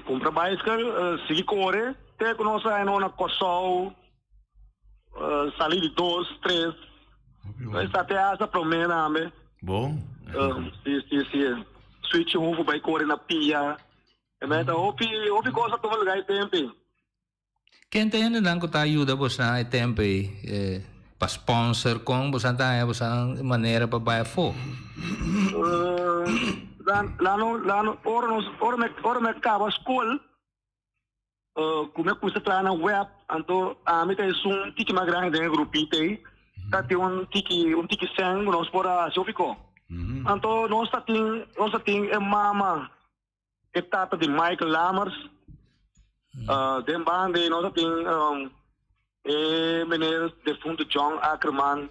kumpra baiskel sigui kore te ku nos a haña na Kòrsou sali di dos tres esta te hasta prome tambe. Bon. Si si si switch un bai kore na pia e meta hopi hopi kos a tuma luga e tempo ei. Ken ta hendenan ku ta yuda bosan e tempo ei pa sponsor kon bosan ta haña bosan manera pa bai afó? La no la no ora nos ora mi ora mi a kaba skol ku mi a kuminsá traha na web anto ami ta esun tiki mas grandi den e grupito ei ta tin un tiki un tiki sèn ku nos por a hasi hopi kos anto nos ta tin nos ta tin e mama E tata di Michael Lammers. Den banda ei nos a tin e meneer defunto John Ackerman.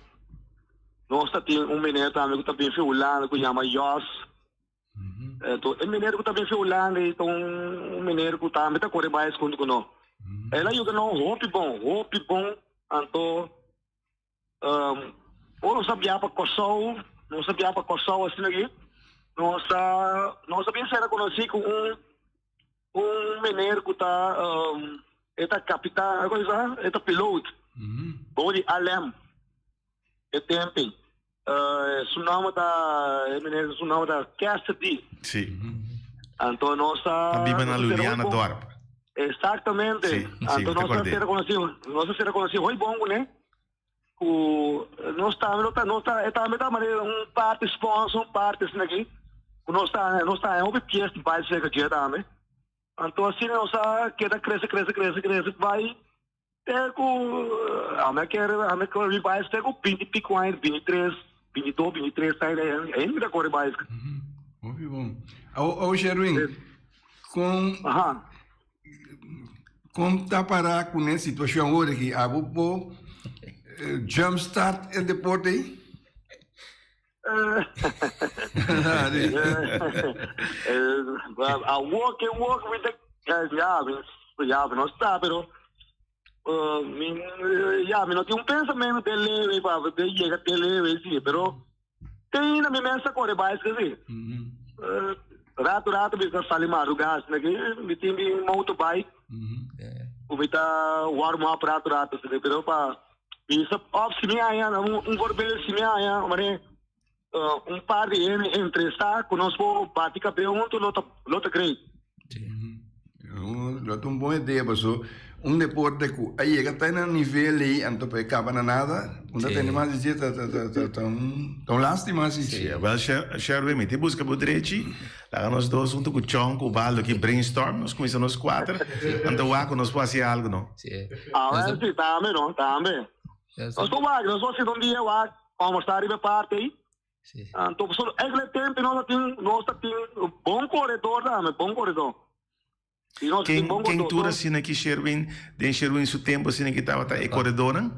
Nos ta tin un meneer tambe ku ta bin fi Hulanda ku yama Jos. Anto e meneer ku ta bin fi Hulanda ei ta un meneer ku tambe ta kore bais huntu ku nos. El a yuda nos hopi bon, hopi bon. Anto ora nos a biaha pa Kòrsou, nos a biaha pa Kòrsou asina aki, nos a nos a bin sera konosí ku un un meneer ku ta e ta kapitan, algo asina, e ta piloot bou di ALM. E tempe. Su nomber ta, e meneer su nomber ta Cassidy. Sí. Anto nos ta... Ta biba na Luriana dorp. Exactamente. Sí, sí, Anto mi ta nos ta acordé. ser conocí, nos ta ser conocí hoy bon kuné. Ku nos tambe lo ta, nos ta, e tambe ta manera un parte sponsor, un parte asina aki. Ku nos ta, nos ta hopi pies di bai cerca dje tambe. Anto asina nos a keda crece, crece, crece, crece, bai Te ku ami a kere, ami a kore bais te ku binti piku aña, binti tres, binti dos, binti tres aña, ainda mi ta kore bais. Hopi bon. Awo Sherwin, kon kon ta para ku e situashon awor aki? Abo por jump start e deporte ei? Awor ke wor mi ta ya ya mi no sa pero mi ya mi no tin un pensamentu te leve pa te yega te leve si pero te ainda mi mes ta kore baiske si rato rato mi ta sali madruga asina ki mi tin mi motorbike ku mi ta warm up rato rato asina pero pa Bisa of si mi haña un voorbeeld si mi haña manera un par di hende interesá ku nos por bati kabel huntu lo ta lo ta great. Lo ta un bon idea paso un deporte ku a yega ta na nivel ei anto pa e kaba na nada un ta tende mas di dje ta ta ta ta un ta un lastima si. Si, wel Sherwin mi tin buska bo drechi Laga nos dos hunto cu Chon cu Ubaldo aki brainstorm, nos cuminsa nos cuater, anto wak cu nos por haci algo no. Awel si, tambe no, tambe. Nos por wak, nos por sinta un dia wak, almorsá riba e parti ei. Anto pasobra eigenlijk tempo nos ta tin, nos ta tin bon koredor tambe, bon koredor. Si nos tin Ken, bon ken koredor. tur asina ki Sherwin, den Sherwin su tempo asina ki tabata e koredornan?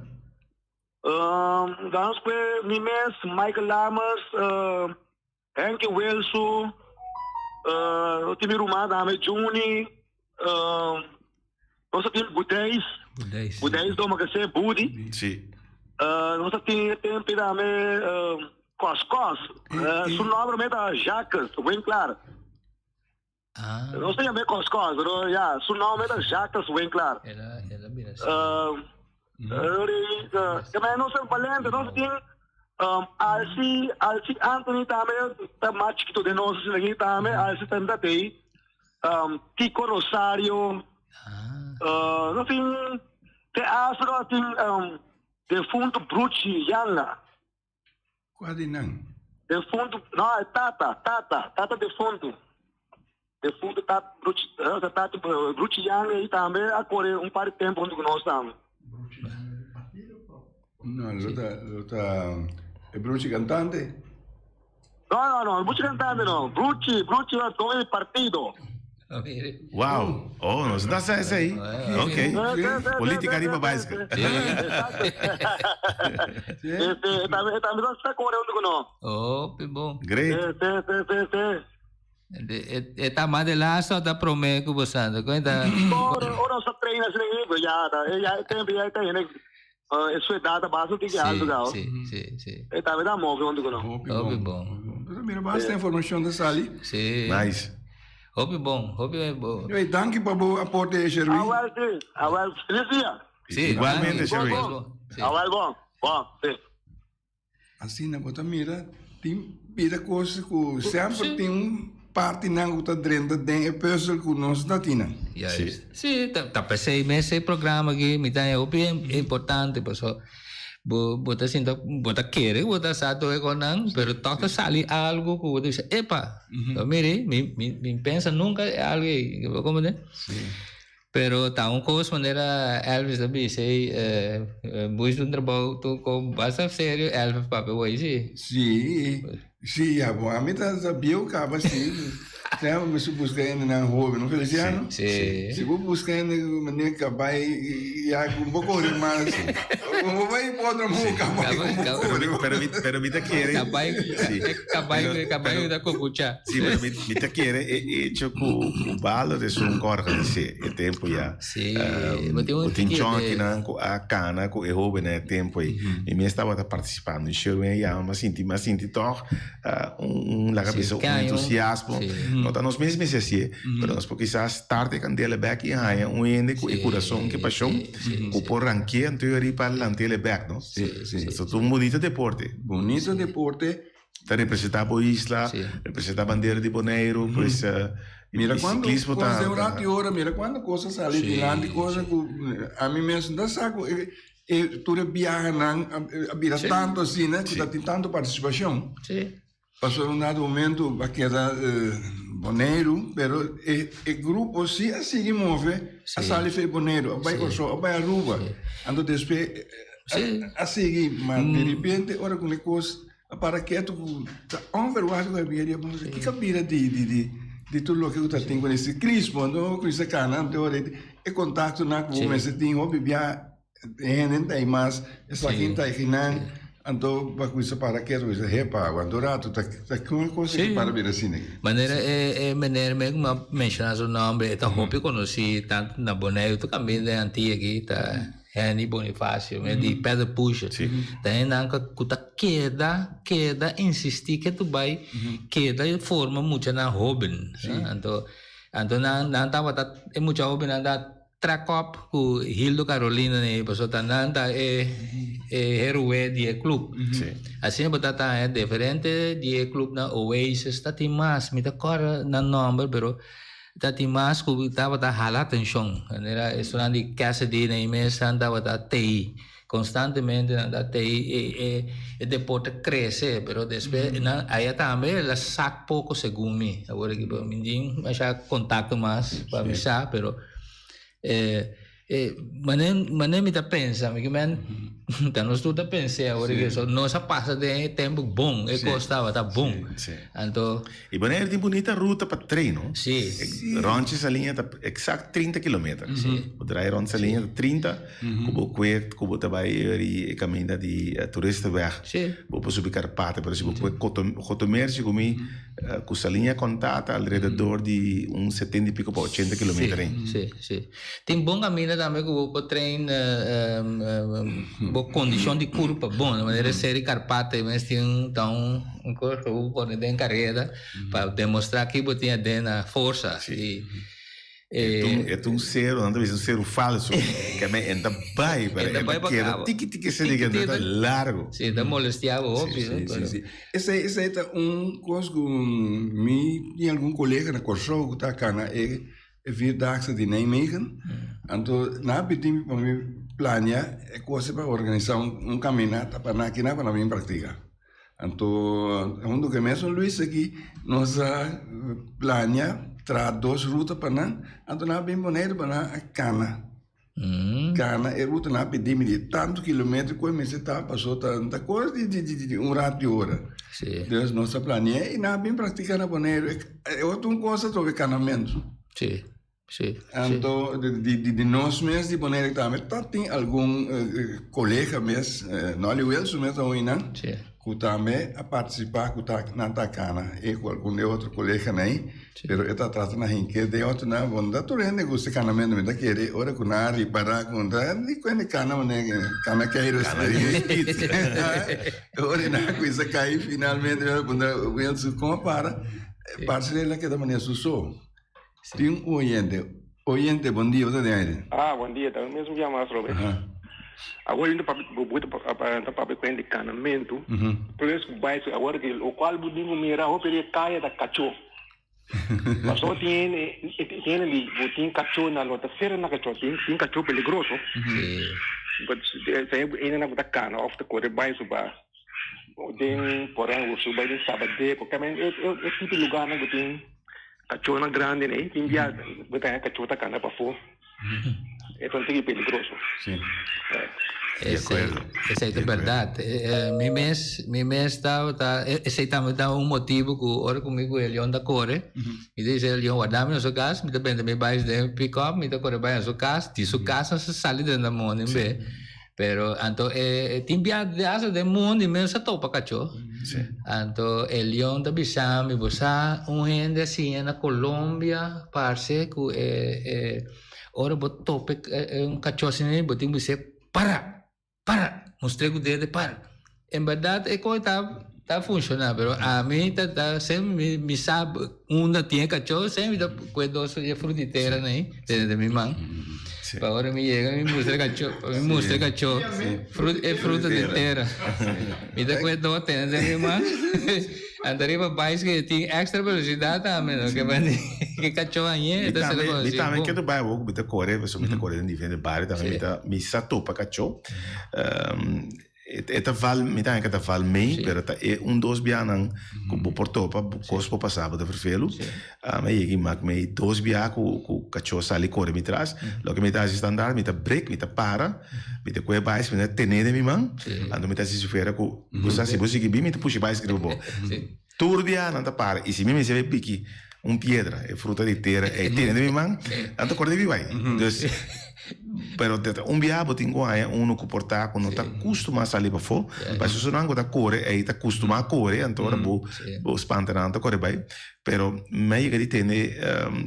Dan nos kue mi mes, Michael Lammers, Henky Wilson, nos tin mi ruman tambe Juni, nos a tin Budijs, Budijs doma ke se Budi. Sí. Nos a tin e tempo tambe Kos Kos, su nomber me ta Jacques Winklar. Nos ta yam'é Kos Kos, pero ya, su nomber ta Jacques Winklar. Tambe nos ta balente, nos tin Alci, Alci Anthony tambe ta mas chikito den nos asina aki tambe, Alci tambe ta tei, Tico Rosario, nos tin te hasta nos tin defunto Bruchi Yanga. Kua di nan? Defuntu, no, e tata, tata, tata defuntu. Defuntu tata Bruchi, tata Bruchi Yang ei tambe a kore un par di tempu huntu ku nos tambe. No, lo ta, lo ta e Bruchi kantante? No, no, no, Bruchi kantante no. Bruchi, Bruchi a doño di partido. Wow, oh, nos no sa esei. Ok. Politica riba bicycle. Hopi bon. Great. E ta mas de laatste of ta prome ku bo sa? Ora nos ta train asina ya ta ya e tempo ya e ta hende E su edad ta basta un tiki alto gao. Sí, sí, sí. E tambe ta move hunto cu nos. Hopi bon. Pero mira basta informacion ta sali. Sí. Nice. Hopi bon, hopi bon. Anyway, danki pa bo aporte, Sherwin. Awel sí, awel. Feliz dia. Sí, Igualmente, danki. Sherwin. Bon, sí. Awel bon, bon, sí. Asina bo ta mira tin bida cos cu semper tin un partinan cu ta drenta den e puzzel cu nos ta tin nan. Juist. Sí, ta p'esey mes e programa aki mi ta haña hopi importante paso bo bo ta sinta bo ta kere ku bo ta sa tur e kosnan pero tòg ta sali algu ku bo ta bisa epa bo mira mi mi mi pensa nunka e algu ei bo comprende? Pero ta un cos manera Elvis ta bisa ey bush un trabou tu con basta serio Elvis papia wei si. Si, si ya bo ami ta bieu caba si. Semper mi su busca hendenan hoben, no Feliciano? Sí. Si bo busca hende meneer cabay ya cu bo core mas, bo bay hipódromo cu cabay cu bo core. Pero mi, pero mi ta kere. Cabay, Sí. cabay, Pero- cabay pero- ta cucucha. Sí, pero mi, mi ta kere e hecho cu cu Baldo ta esun cu organise e tempo ya. Sí, bo tin un Bo tin tiki de- chonkinan cu a cana cu e hobennan e tempo ey. Mi mes tabata participando y Sherwin a yama, mi a sinti, mi a sinti toch un, un laga bisa, un entusiasmo. No ta nos mes mester hacié, pero nos por kisas start e candela bek y haña un hende cu e curason, cu e pasion, cu por rankia anto y ariba lant'el bek, no? So ta un bunito deporte. Bunito deporte. Ta representa bo isla, representa bandera di Boneiru, pues Mira y cuando ciclismo ta cos de un rato y ora, mira cuando cosa sali dilanti, cosa cu ami mes no ta sa cu e tur e biahanan a bira tanto asina cu ta tin tanto participacion. Pasobra un dado momento a keda Boneiru, pero e grupo si a sigui move, a sali for di Boneiru, a bai Kòrsou, a bai Aruba. Anto despues a sigui, ma derepente ora ku e kos a para ketu ku ta onverwacht ku a bira di a kiko a bira di tur loke ku ta tin ku e siklismo. Anto ku e kana anto ora e kontaktonan ku bo mester tin hopi bia. E hende ta ei mas, esaki ta einan, anto bo a cuminsa para ketu, bo bisa, hepa, aguanta un rato, ta ta con e cosa ki para bira asina aki? Manera e e meneer mi ku a menshoná su nomber, e ta hopi konosí tantu na Boneiru, tur kaminda den Antia aki, ta Henny Bonifacio, meneer di Pedal Pusher. Ta hendenan ku ta keda, keda insistí ketu bai, keda forma muchanan hóben. Anto, anto nan nan tabata, e mucha hóbennan ta. Track up cu Hildo Carolina ne pasobra ta nan ta e e heroe di e club. Asina bo ta ta haña diferente di e clubnan Oasis ta tin mas mi ta corda nan nomber pero ta tin mas cu tabata hala atencion manera esunnan di Cassidy na e mes nan tabata tei constantemente nan ta tei e e e deporte crece pero despues nan aya tambe el a sak poco segun mi awor aki mi tin masha contacto mas pa mi sa pero E e mane mane mi ta pensa mi kimen ta nos tur ta pens'é awor ki so nos a pasa den e tempu bon e kos tabata bon anto I Bonaire tin bunita ruta pa trein no Si. Rond Saliña ta exact 30 kilometer bo draai rond Saliña ta 30 ku bo kue ku bo ta bai eri e kaminda di Toeristenweg bo por subi Karpata pero si bo kue Gotomer segun mi Cu Saliña conta ta alrededor di un setenta y pico pa ochenta kilometer Sí, sí, sí. Tin bon caminda tambe cu bo por train bo condicion di curpa bon. Di manera Seri Karpata y mes tin ta un un cos cu bo por pone den careda pa demostra ki bo tin aden na forsa. Y E ta un cero, nan ta bisa un cero falso. Ke men e ta bai, pero e ta keda tiki tiki asina ke ta largo. Si, e ta molestia bo hopi. Si, si, si. Esei, esei ta un kos ku mi tin algun kolega na Kòrsou ku ta kana e Vierdaagse di Nijmegen. Anto nan a pidi mi pa mi plania e kos pa organisá un kaminata pa nan kina pa nan bin praktika. Anto hunto ku e mesun Luis aki nos a plania traha dos ruta pa nan, anto nan a bin Boneiru pa nan a kana. Kana e ruta nan a pidi mi di tantu kilometer ku e mester ta paso ta ta kos di di di un rat di ora. Dus nos a plania i nan a bin praktika na Boneiru. E otro un kos atrobe kanamentu. Sí, Anto di di di nos mes di Bonaire tambe ta tin algun colega mes, Nolly Wilson mes ta un nan, cu tambe a participa cu ta nan ta cana e cu algun de otro coleganan ei, pero e ta trata na hinke den otro nan, bon ta tur hende gusta canamento, mi ta kere ora cu nan a ripara cu ta di cu hende cana manera cana keiro. Cana riba e speed. Ora nan a cuminsa cay finalmente mi a puntra Wilson como para, parce el a keda manera su so. Tin un oyente. Oyente, bon dia, bo ta den aire. Ah, bon dia, ta mi mesmo yama atrobe. Awor mi ta papia, bo ta papia ku hende di kanamentu, plus ku bai awor ki lokual bo tin ku mira hopi di e kaya ta kachó. Pasobra tin hende, tin hende di bo tin kachó na lo ta sera na kachó, tin tin kachó peligroso. But hendenan ku ta kana òf ta kore bai su ba den por ehempel su bai den Sabadeko, e tipo di lugarnan ku tin. Kachónan grandi nei, tin bia bo ta haña kachó ta kanda pafó. E ta un tiki peligroso. Sí. Esei, esei ta bèrdat. Mi mes, mi mes tabata, esei tambe ta un motibu ku ora ku mi ku e leon ta kore, mi ta bisa e leon warda mi na su kas, mi ta benta mi bais den pikòp, mi ta kore bai na su kas, di su kas nos ta sali drenta mondi un be. Pero anto e tin bia hasta den mondi mes a topa kachó. Anto e leon ta bisa mi, bo sa un hende a siña na Colombia parse ku e e Ora bo tope un kachó asina bo tin ku bis'é para! Para! Mustr'é ku dede para! En bèrdat e kos ta ta funshoná pero ami ta ta semper mi sa unda tin e kachó semper mi ta kue dos e frutitera nan tene den mi man pa ora mi yega mi mustra e kachó mi mustra e kachó e fruta di tera mi ta kue dos tene den mi man. Anto riba baiske e tin extra velocidad tambe no ke bani ke cacho añe Mi ta tambe, sali mi tambe bon. ke ta bai awor ku mi ta kore, pasobra mi ta kore den diferente bario tambe, mi ta mi sa topa kacho. E ta val, mi ta haña ke ta val mei, pero ta e un dos bianan ku bo por topa, kos por pasa bo ta ferfelu. Mi a yega i mak mei dos bia ku ku kacho sali kore mi tras. Loke mi ta hasi standaard, mi ta brek, mi ta para, mi ta kohe bais, mi ta tene den mi man, anto mi ta hasi sufiera ku bo sa si bo sigui bin mi ta pusha e bais riba bo. Tur bia nan ta para i si mi mester bai piki un piedra, e fruta di tera ei tene den mi man, nan ta kore di mi bai. Dus, pero un bia bo tin ku haña unu ku por ta ku no ta kustuma sali pafó, pasobra esunnan ku ta kore ei ta kustuma kore, anto ora bo bo spanta nan ta kore bai. Pero mi a yega di tende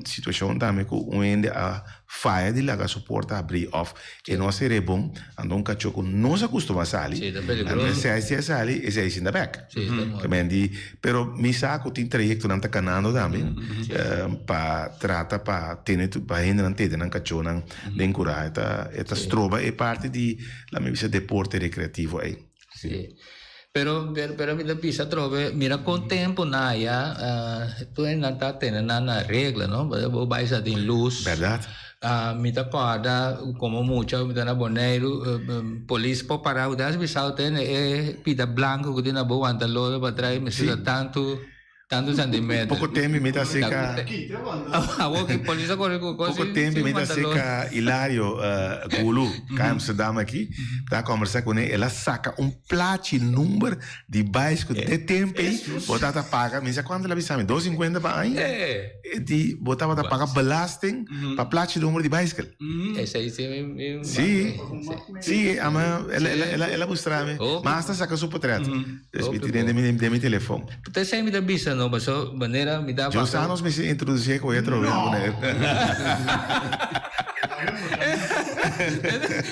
situacion tambe cu un hende a faya di laga su porta habri of e no a cera e bon, anto un cacho cu no sa custuma sali, anto esei si a sali, esei sinta bek. Pero mi sa cu tin trayectonan ta canando tambe pa trata pa tene pa hendenan tene nan cachonan den cura. E ta stroba e parti di, laat mi bisa, deporte recreativo ei. Sí. Pero, pero mi ta bisa atrobe, mira con tempo na ya, tur hende ta tene nan na regla, no? Bo bai sa tin luz. Berdad. Mi ta corda como mucha mi ta na Boneiru, polis por para, bo ta bisa tene e pita blanco cu tin na bo wanta lodo pa trai, mester ta tanto. Tantu centimeter. Poko tempi mi ta seka. Awor ki polis a kore ku kos. Poko tempi mi ta seka Ilario Gulu ka Amsterdam aki. Ta kombersa kuné el a saka un plachi number di bais ku de tempi bo tabata paga mi sa kuantu el a bisa mi dos sinkuenta pa aña e di bo tabata paga belasting pa plachi number di baiskel. Esei si mi. Si si ama el a mustra mi mas ta saka su potret. Dus mi tene den mi telefon. P'esei mi ta bisa no, paso manera mi ta. Yo sa nos mester introducié cu otro vez No! poner.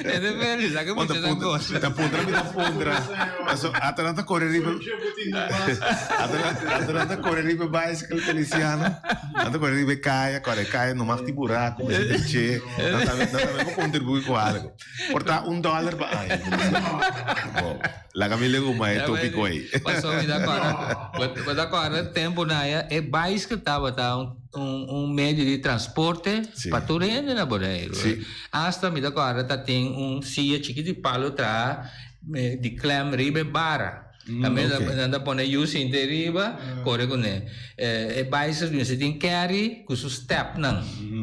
E ta feliz, sa ke mucha ta goza. Ta puntra mi ta puntra. Paso ata nan ta core riba. Ata nan ta core riba bicycle Feliciano. Nan ta core riba e caya, core e caya no mag di buraco, mester di che. Nan tambe nan tambe por contribui cu algo. Por ta un dollar pa aña. Bo. Laga mi leguma e tópiko ei. Paso mi ta kòrda, bo ta kòrda tempu na aya e baiske tabata un un medio di transporte pa tur hende na Boneiru. Asta mi ta kòrda ta tin un siya chikit di palo traha di klèm riba e bara. Tambe nan ta pone yu sinta ei riba kore kuné. E baiske mester tin kèri ku su stèpnan.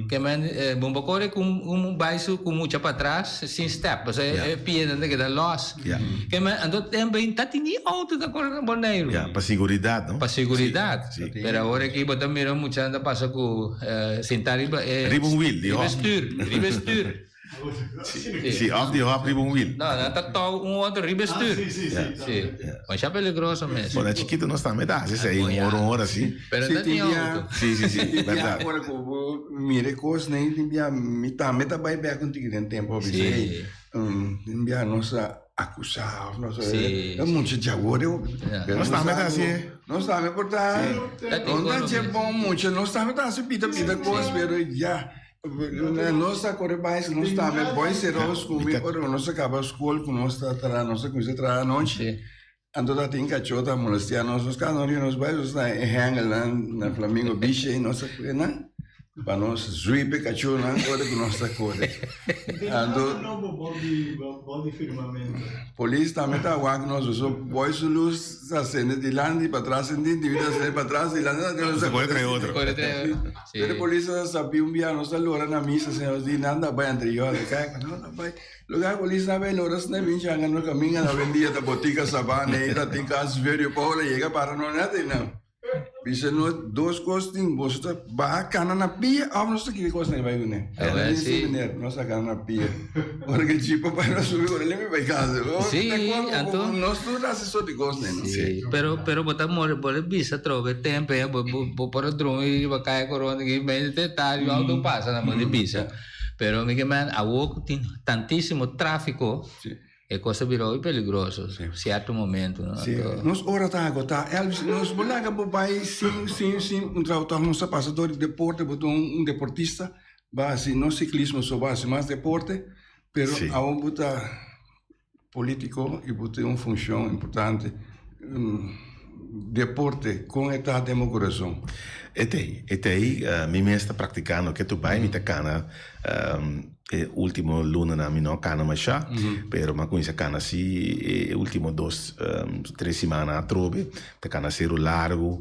Ke men bo por kore ku un baiske ku mucha patras sin stèp pasobra e pianan ta keda lòs. Ke men anto tempu ei ta tin ni outo ta kore na Boneiru. Ya, pa siguridat no? Pa siguridat. Pero awor aki bo ta mira muchanan ta pasa ku sinta riba e. Riba un wiel di hòp. Riba e stür, riba e stür. Sí, òf di hòp riba un wiel. No, nan ta tou un otro riba e stür. Sí. Masha peligroso mes. Bo na chikito nos tambe ta hasi esei un ora un ora si. Pero no tin outo. Sí, sí, sí, bèrdat. Ora ku bo mira e kosnan tin bia mi tambe ta bai bèk un tiki den tempu a bisa hey tin bia nos a akusá òf nos a e mucha djawo de hopi. Nos tambe ta hasi e. Nos tambe por ta no ta dje bon mucha nos tambe ta hasi pita pita kos pero ya. Nos ta kore bai, nos tambe boy seros ku mi ora nos a kaba skol ku nos ta traha, nos a kuminsá traha anochi, anto ta tin kachó ta molestia nos, nos kada nochi nos bai nos ta e hèngel nan na Flamingo Beach ei nos a kue nan. Pa nos zwipe kachónan ora ku nos ta kore. Anto polis tambe ta wak nos paso boy su lus ta sende dilanti patras sende di mi ta sende patras dilanti nos ta kore trae otro. Pero polis ta sabi un bia nos ta lora na misa señor nos di nan ta bai entre yo a kai no ta bai lugar polis ta bai lora sne bin changa no kaminga na awendia ta botica sabana ei ta tin kas verio paola yega para no nada einan. Bisa no dos kos tin, boso ta baha kana na pia of nos ta kiri kos na bai kuné. Awel si. Meneer, nos ta kana na pia. Ora ke jeep a bai nos subi ora limi bai kasa. Si, anto. Nos tur ta hasi sort di kos ne no. Si, pero pero bo ta more bo ta bisa trobe tempo ya bo bo por a drumi riba kaya korona ki medio te tardi auto pasa na bo di bisa. Pero mi ke men awo ku tin tantisimo trafiko. E kos a bira hopi peligroso sierto momento no. Si, nos ora ta agotá. Elvis, nos bo laga bo bai sin sin sin un trabou tòg nos ta pasa dor di deporte, bo ta un deportista, bo a hasi no siklismo so, bo a hasi mas deporte, pero awor bo ta politiko i bo tin un funshon importante. Deporte, kon e ta den bo kurason? E ta ei, e ta ei. Mi mes ta praktikando ke tur bai, mi ta kana. E ultimo lunanan mi no a kana masha, pero mi a kuminsá kana si e ultimo dos, tres simannan atrobe. Ta kana seru largu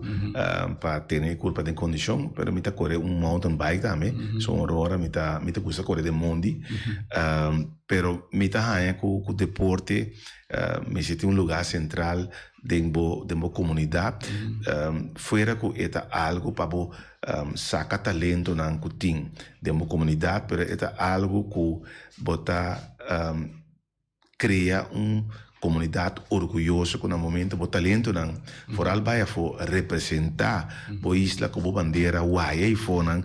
pa tene e kurpa den kondishon, pero mi ta kore un mountain bike tambe. So un ora mi ta mi ta gusta kore den mondi. Pero mi ta haña ku ku deporte mester tin un lugá sentral den bo den bo komunidat. Fuera ku e ta algu pa bo Saka talentonan ku tin den bo komunidat, pero e ta algu ku bo ta krea un komunidat orguyoso ku na momento bo talentonan foral bai afó representá bo isla ku bo bandera waya eifonan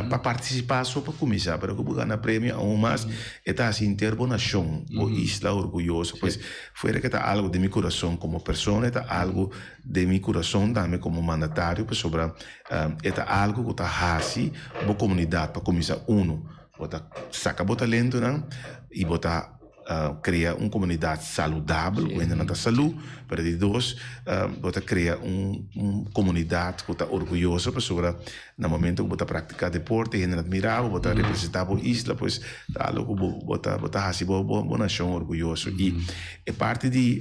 pa partisipá so pa kuminsá, pero ku bo gana premio aun mas e ta hasi henter bo nashon, bo isla orguyoso. Pues fuera ke ta algu den mi kurason komo persona e ta algu den mi kurason tambe komo mandatario pasobra e ta algu ku ta hasi bo komunidat pa kuminsá unu. Bo ta saka bo talentonan i bo ta krea un komunidat saludabel ku hendenan ta salú, pero di dos bo ta krea un komunidat ku ta orguyoso pasobra na momento ku bo ta praktiká deporte hende ta mira bo, bo ta representá bo isla pues ta algu ku bo ta bo ta hasi bo bo nashon orguyoso. I e parti di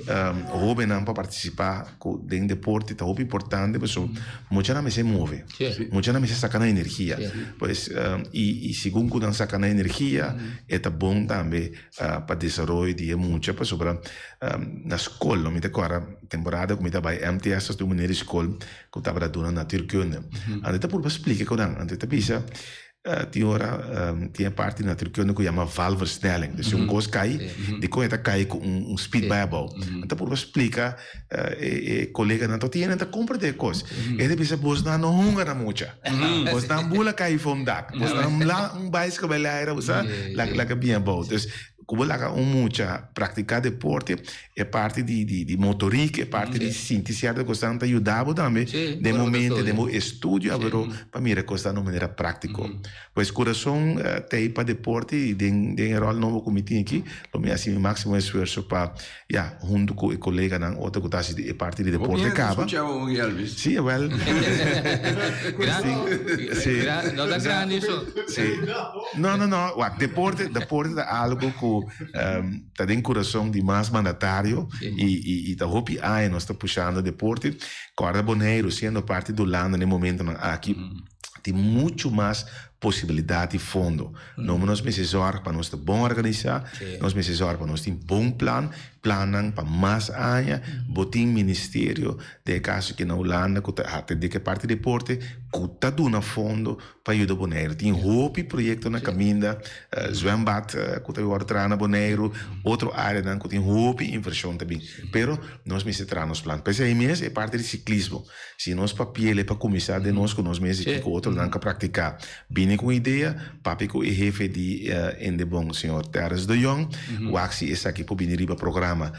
hóbennan pa partisipá ku den deporte ta hopi importante pasobra muchanan mester move, muchanan mester saka nan energia pues i segun ku nan saka nan energia e ta bon tambe pa desaroyo di e mucha pasobra na skol no mi ta kòrda temporada ku mi ta bai MTS ta un manera di skol ku tabata duna natuurkunde. Anto e ta purba splika ku nan, anto e ta bisa tin ora tin e parti di natuurkunde ku yama valversnelling, dus si un kos kai, dikon e ta kai ku un speed bai abou. Anto ta purba splika e koleganan, tot hende ta komprende e kos. E ta bisa bosnan no hunga na mucha, bosnan bula kai for un dak, bosnan la un baiskel bai laira, bo sa laga bin abou. Dus Ku bo laga un mucha praktiká deporte, e parti di di di motorik, e parti di sinti sierto kosnan ta yuda bo tambe den momente den bo estudio awero pa mira kosnan di un manera práktiko. Pues kurason ta ei pa deporte i den den e ròl nobo ku mi tin aki lo mi hasi mi máksimo esfuerso pa ya huntu ku e koleganan otro ku ta hasi e parti di deporte kaba. Sí, awel. Sí. No ta grandi so. Sí. No, no, no. Wak, deporte, deporte ta algo ku ta den kurason di mas mandatario i i i ta hopi aña nos ta pushando deporte. Kòrda Boneiru siendo parti di Hulanda na e momentonan aki tin muchu mas posibilidat di fondo. No nos mester zòrg pa nos ta bon organisá, nos mester zòrg pa nos tin bon plan, plannan pa mas aña. Bo tin ministerio, den e kaso aki na Hulanda, ku ta atendé ku e parti deporte, ku ta duna fondo pa yuda Boneiru. Tin hopi proyekto na kaminda, zwembad ku ta wòrdu traha na Boneiru, otro áreanan ku tin hopi invershon ta bin. Pero nos mester traha nos plan. P'esei mes e parti di siklismo. Si nos papiel e pa kuminsá den nos ku nos mes i kiko otronan ka praktiká. Bini ku un idea, papia ku e hefe di Indebon, señor Terrence de Jong, wak si esaki por bini riba programa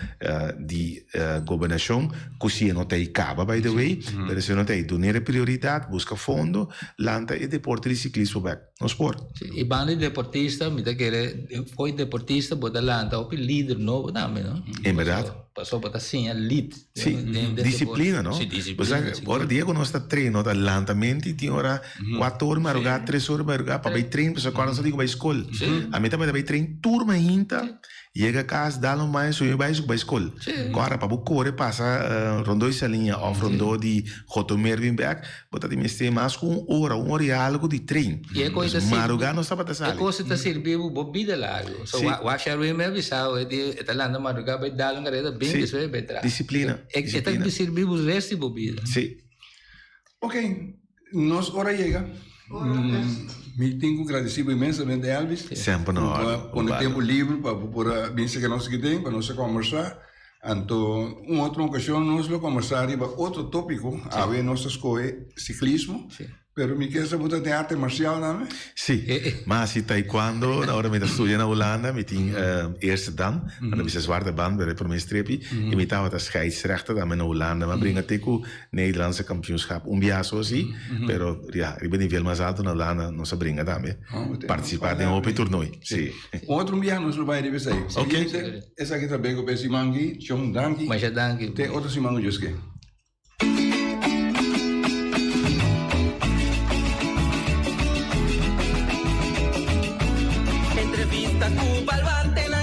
di gobernashon, ku si e no ta ei kaba by the way, pero si e no ta ei dun'é e prioridat, buska fondo, lanta e deporte di siklismo bèk. Nos por. I banda di deportista, mi ta kere, fo'i deportista bo ta lanta hopi lider nobo tambe, no? En bèrdat. Paso bo ta siña lead. Sí, disciplina, no? Sí, disciplina. Bo sa, ora dia ku nos ta train, no ta lantamente i tin ora kuater or marugá, tres or marugá pa bai train, pasobra kòrda nos ta tin ku bai skol. Ami tabata bai train tur mainta, yega kas, dal un baño, subi bai bai skol. Kòrda pa bo kore pasa rondó di Saliña òf rondó di Gotomer bin bèk, Bo ta tin mester mas ku un ora, un ora i algu di tren. I e kos ta sirbi. Marugá nos tabata sali. E kos ta sirbi bo bo bida largu. So wak Sherwin mi a bisa bo, e ta lanta marugá bai dal un kareda bin despues e bai traha. Disiplina. E ta sirbi bo rest di bo bida. Si. Ok, nos ora yega. Mi tin ku gradisí bo inmensamente Elvis. Semper na orde. Ku a pone tempu libre pa bo por a bin seka nos aki den pa nos a kombersá. Anto un otro ocasion nos lo conversa riba otro topico, awe nos ta scoge ciclismo, pero mi kier sa bo ta den arte marcial tambe? Si, ma hasi taekwondo na ora mi ta studia na Hulanda, mi tin eerste dan, nan ta bisa zwarte band, pero e prome strepi, y mi tabata scheidsrechter tambe na Hulanda, mi a bringa te cu Nederlandse kampioenschap un biaha so si, pero ya riba nivel mas alto na Hulanda nos a bringa tambe, participa den hopi toernooi, si. Un otro biaha nos lo bai riba esei. Ok. Esaki ta beko p'e siman aki. Shon, danki. Masha danki. Te otro siman ku Dios ke. Entrevista ku baluartenan.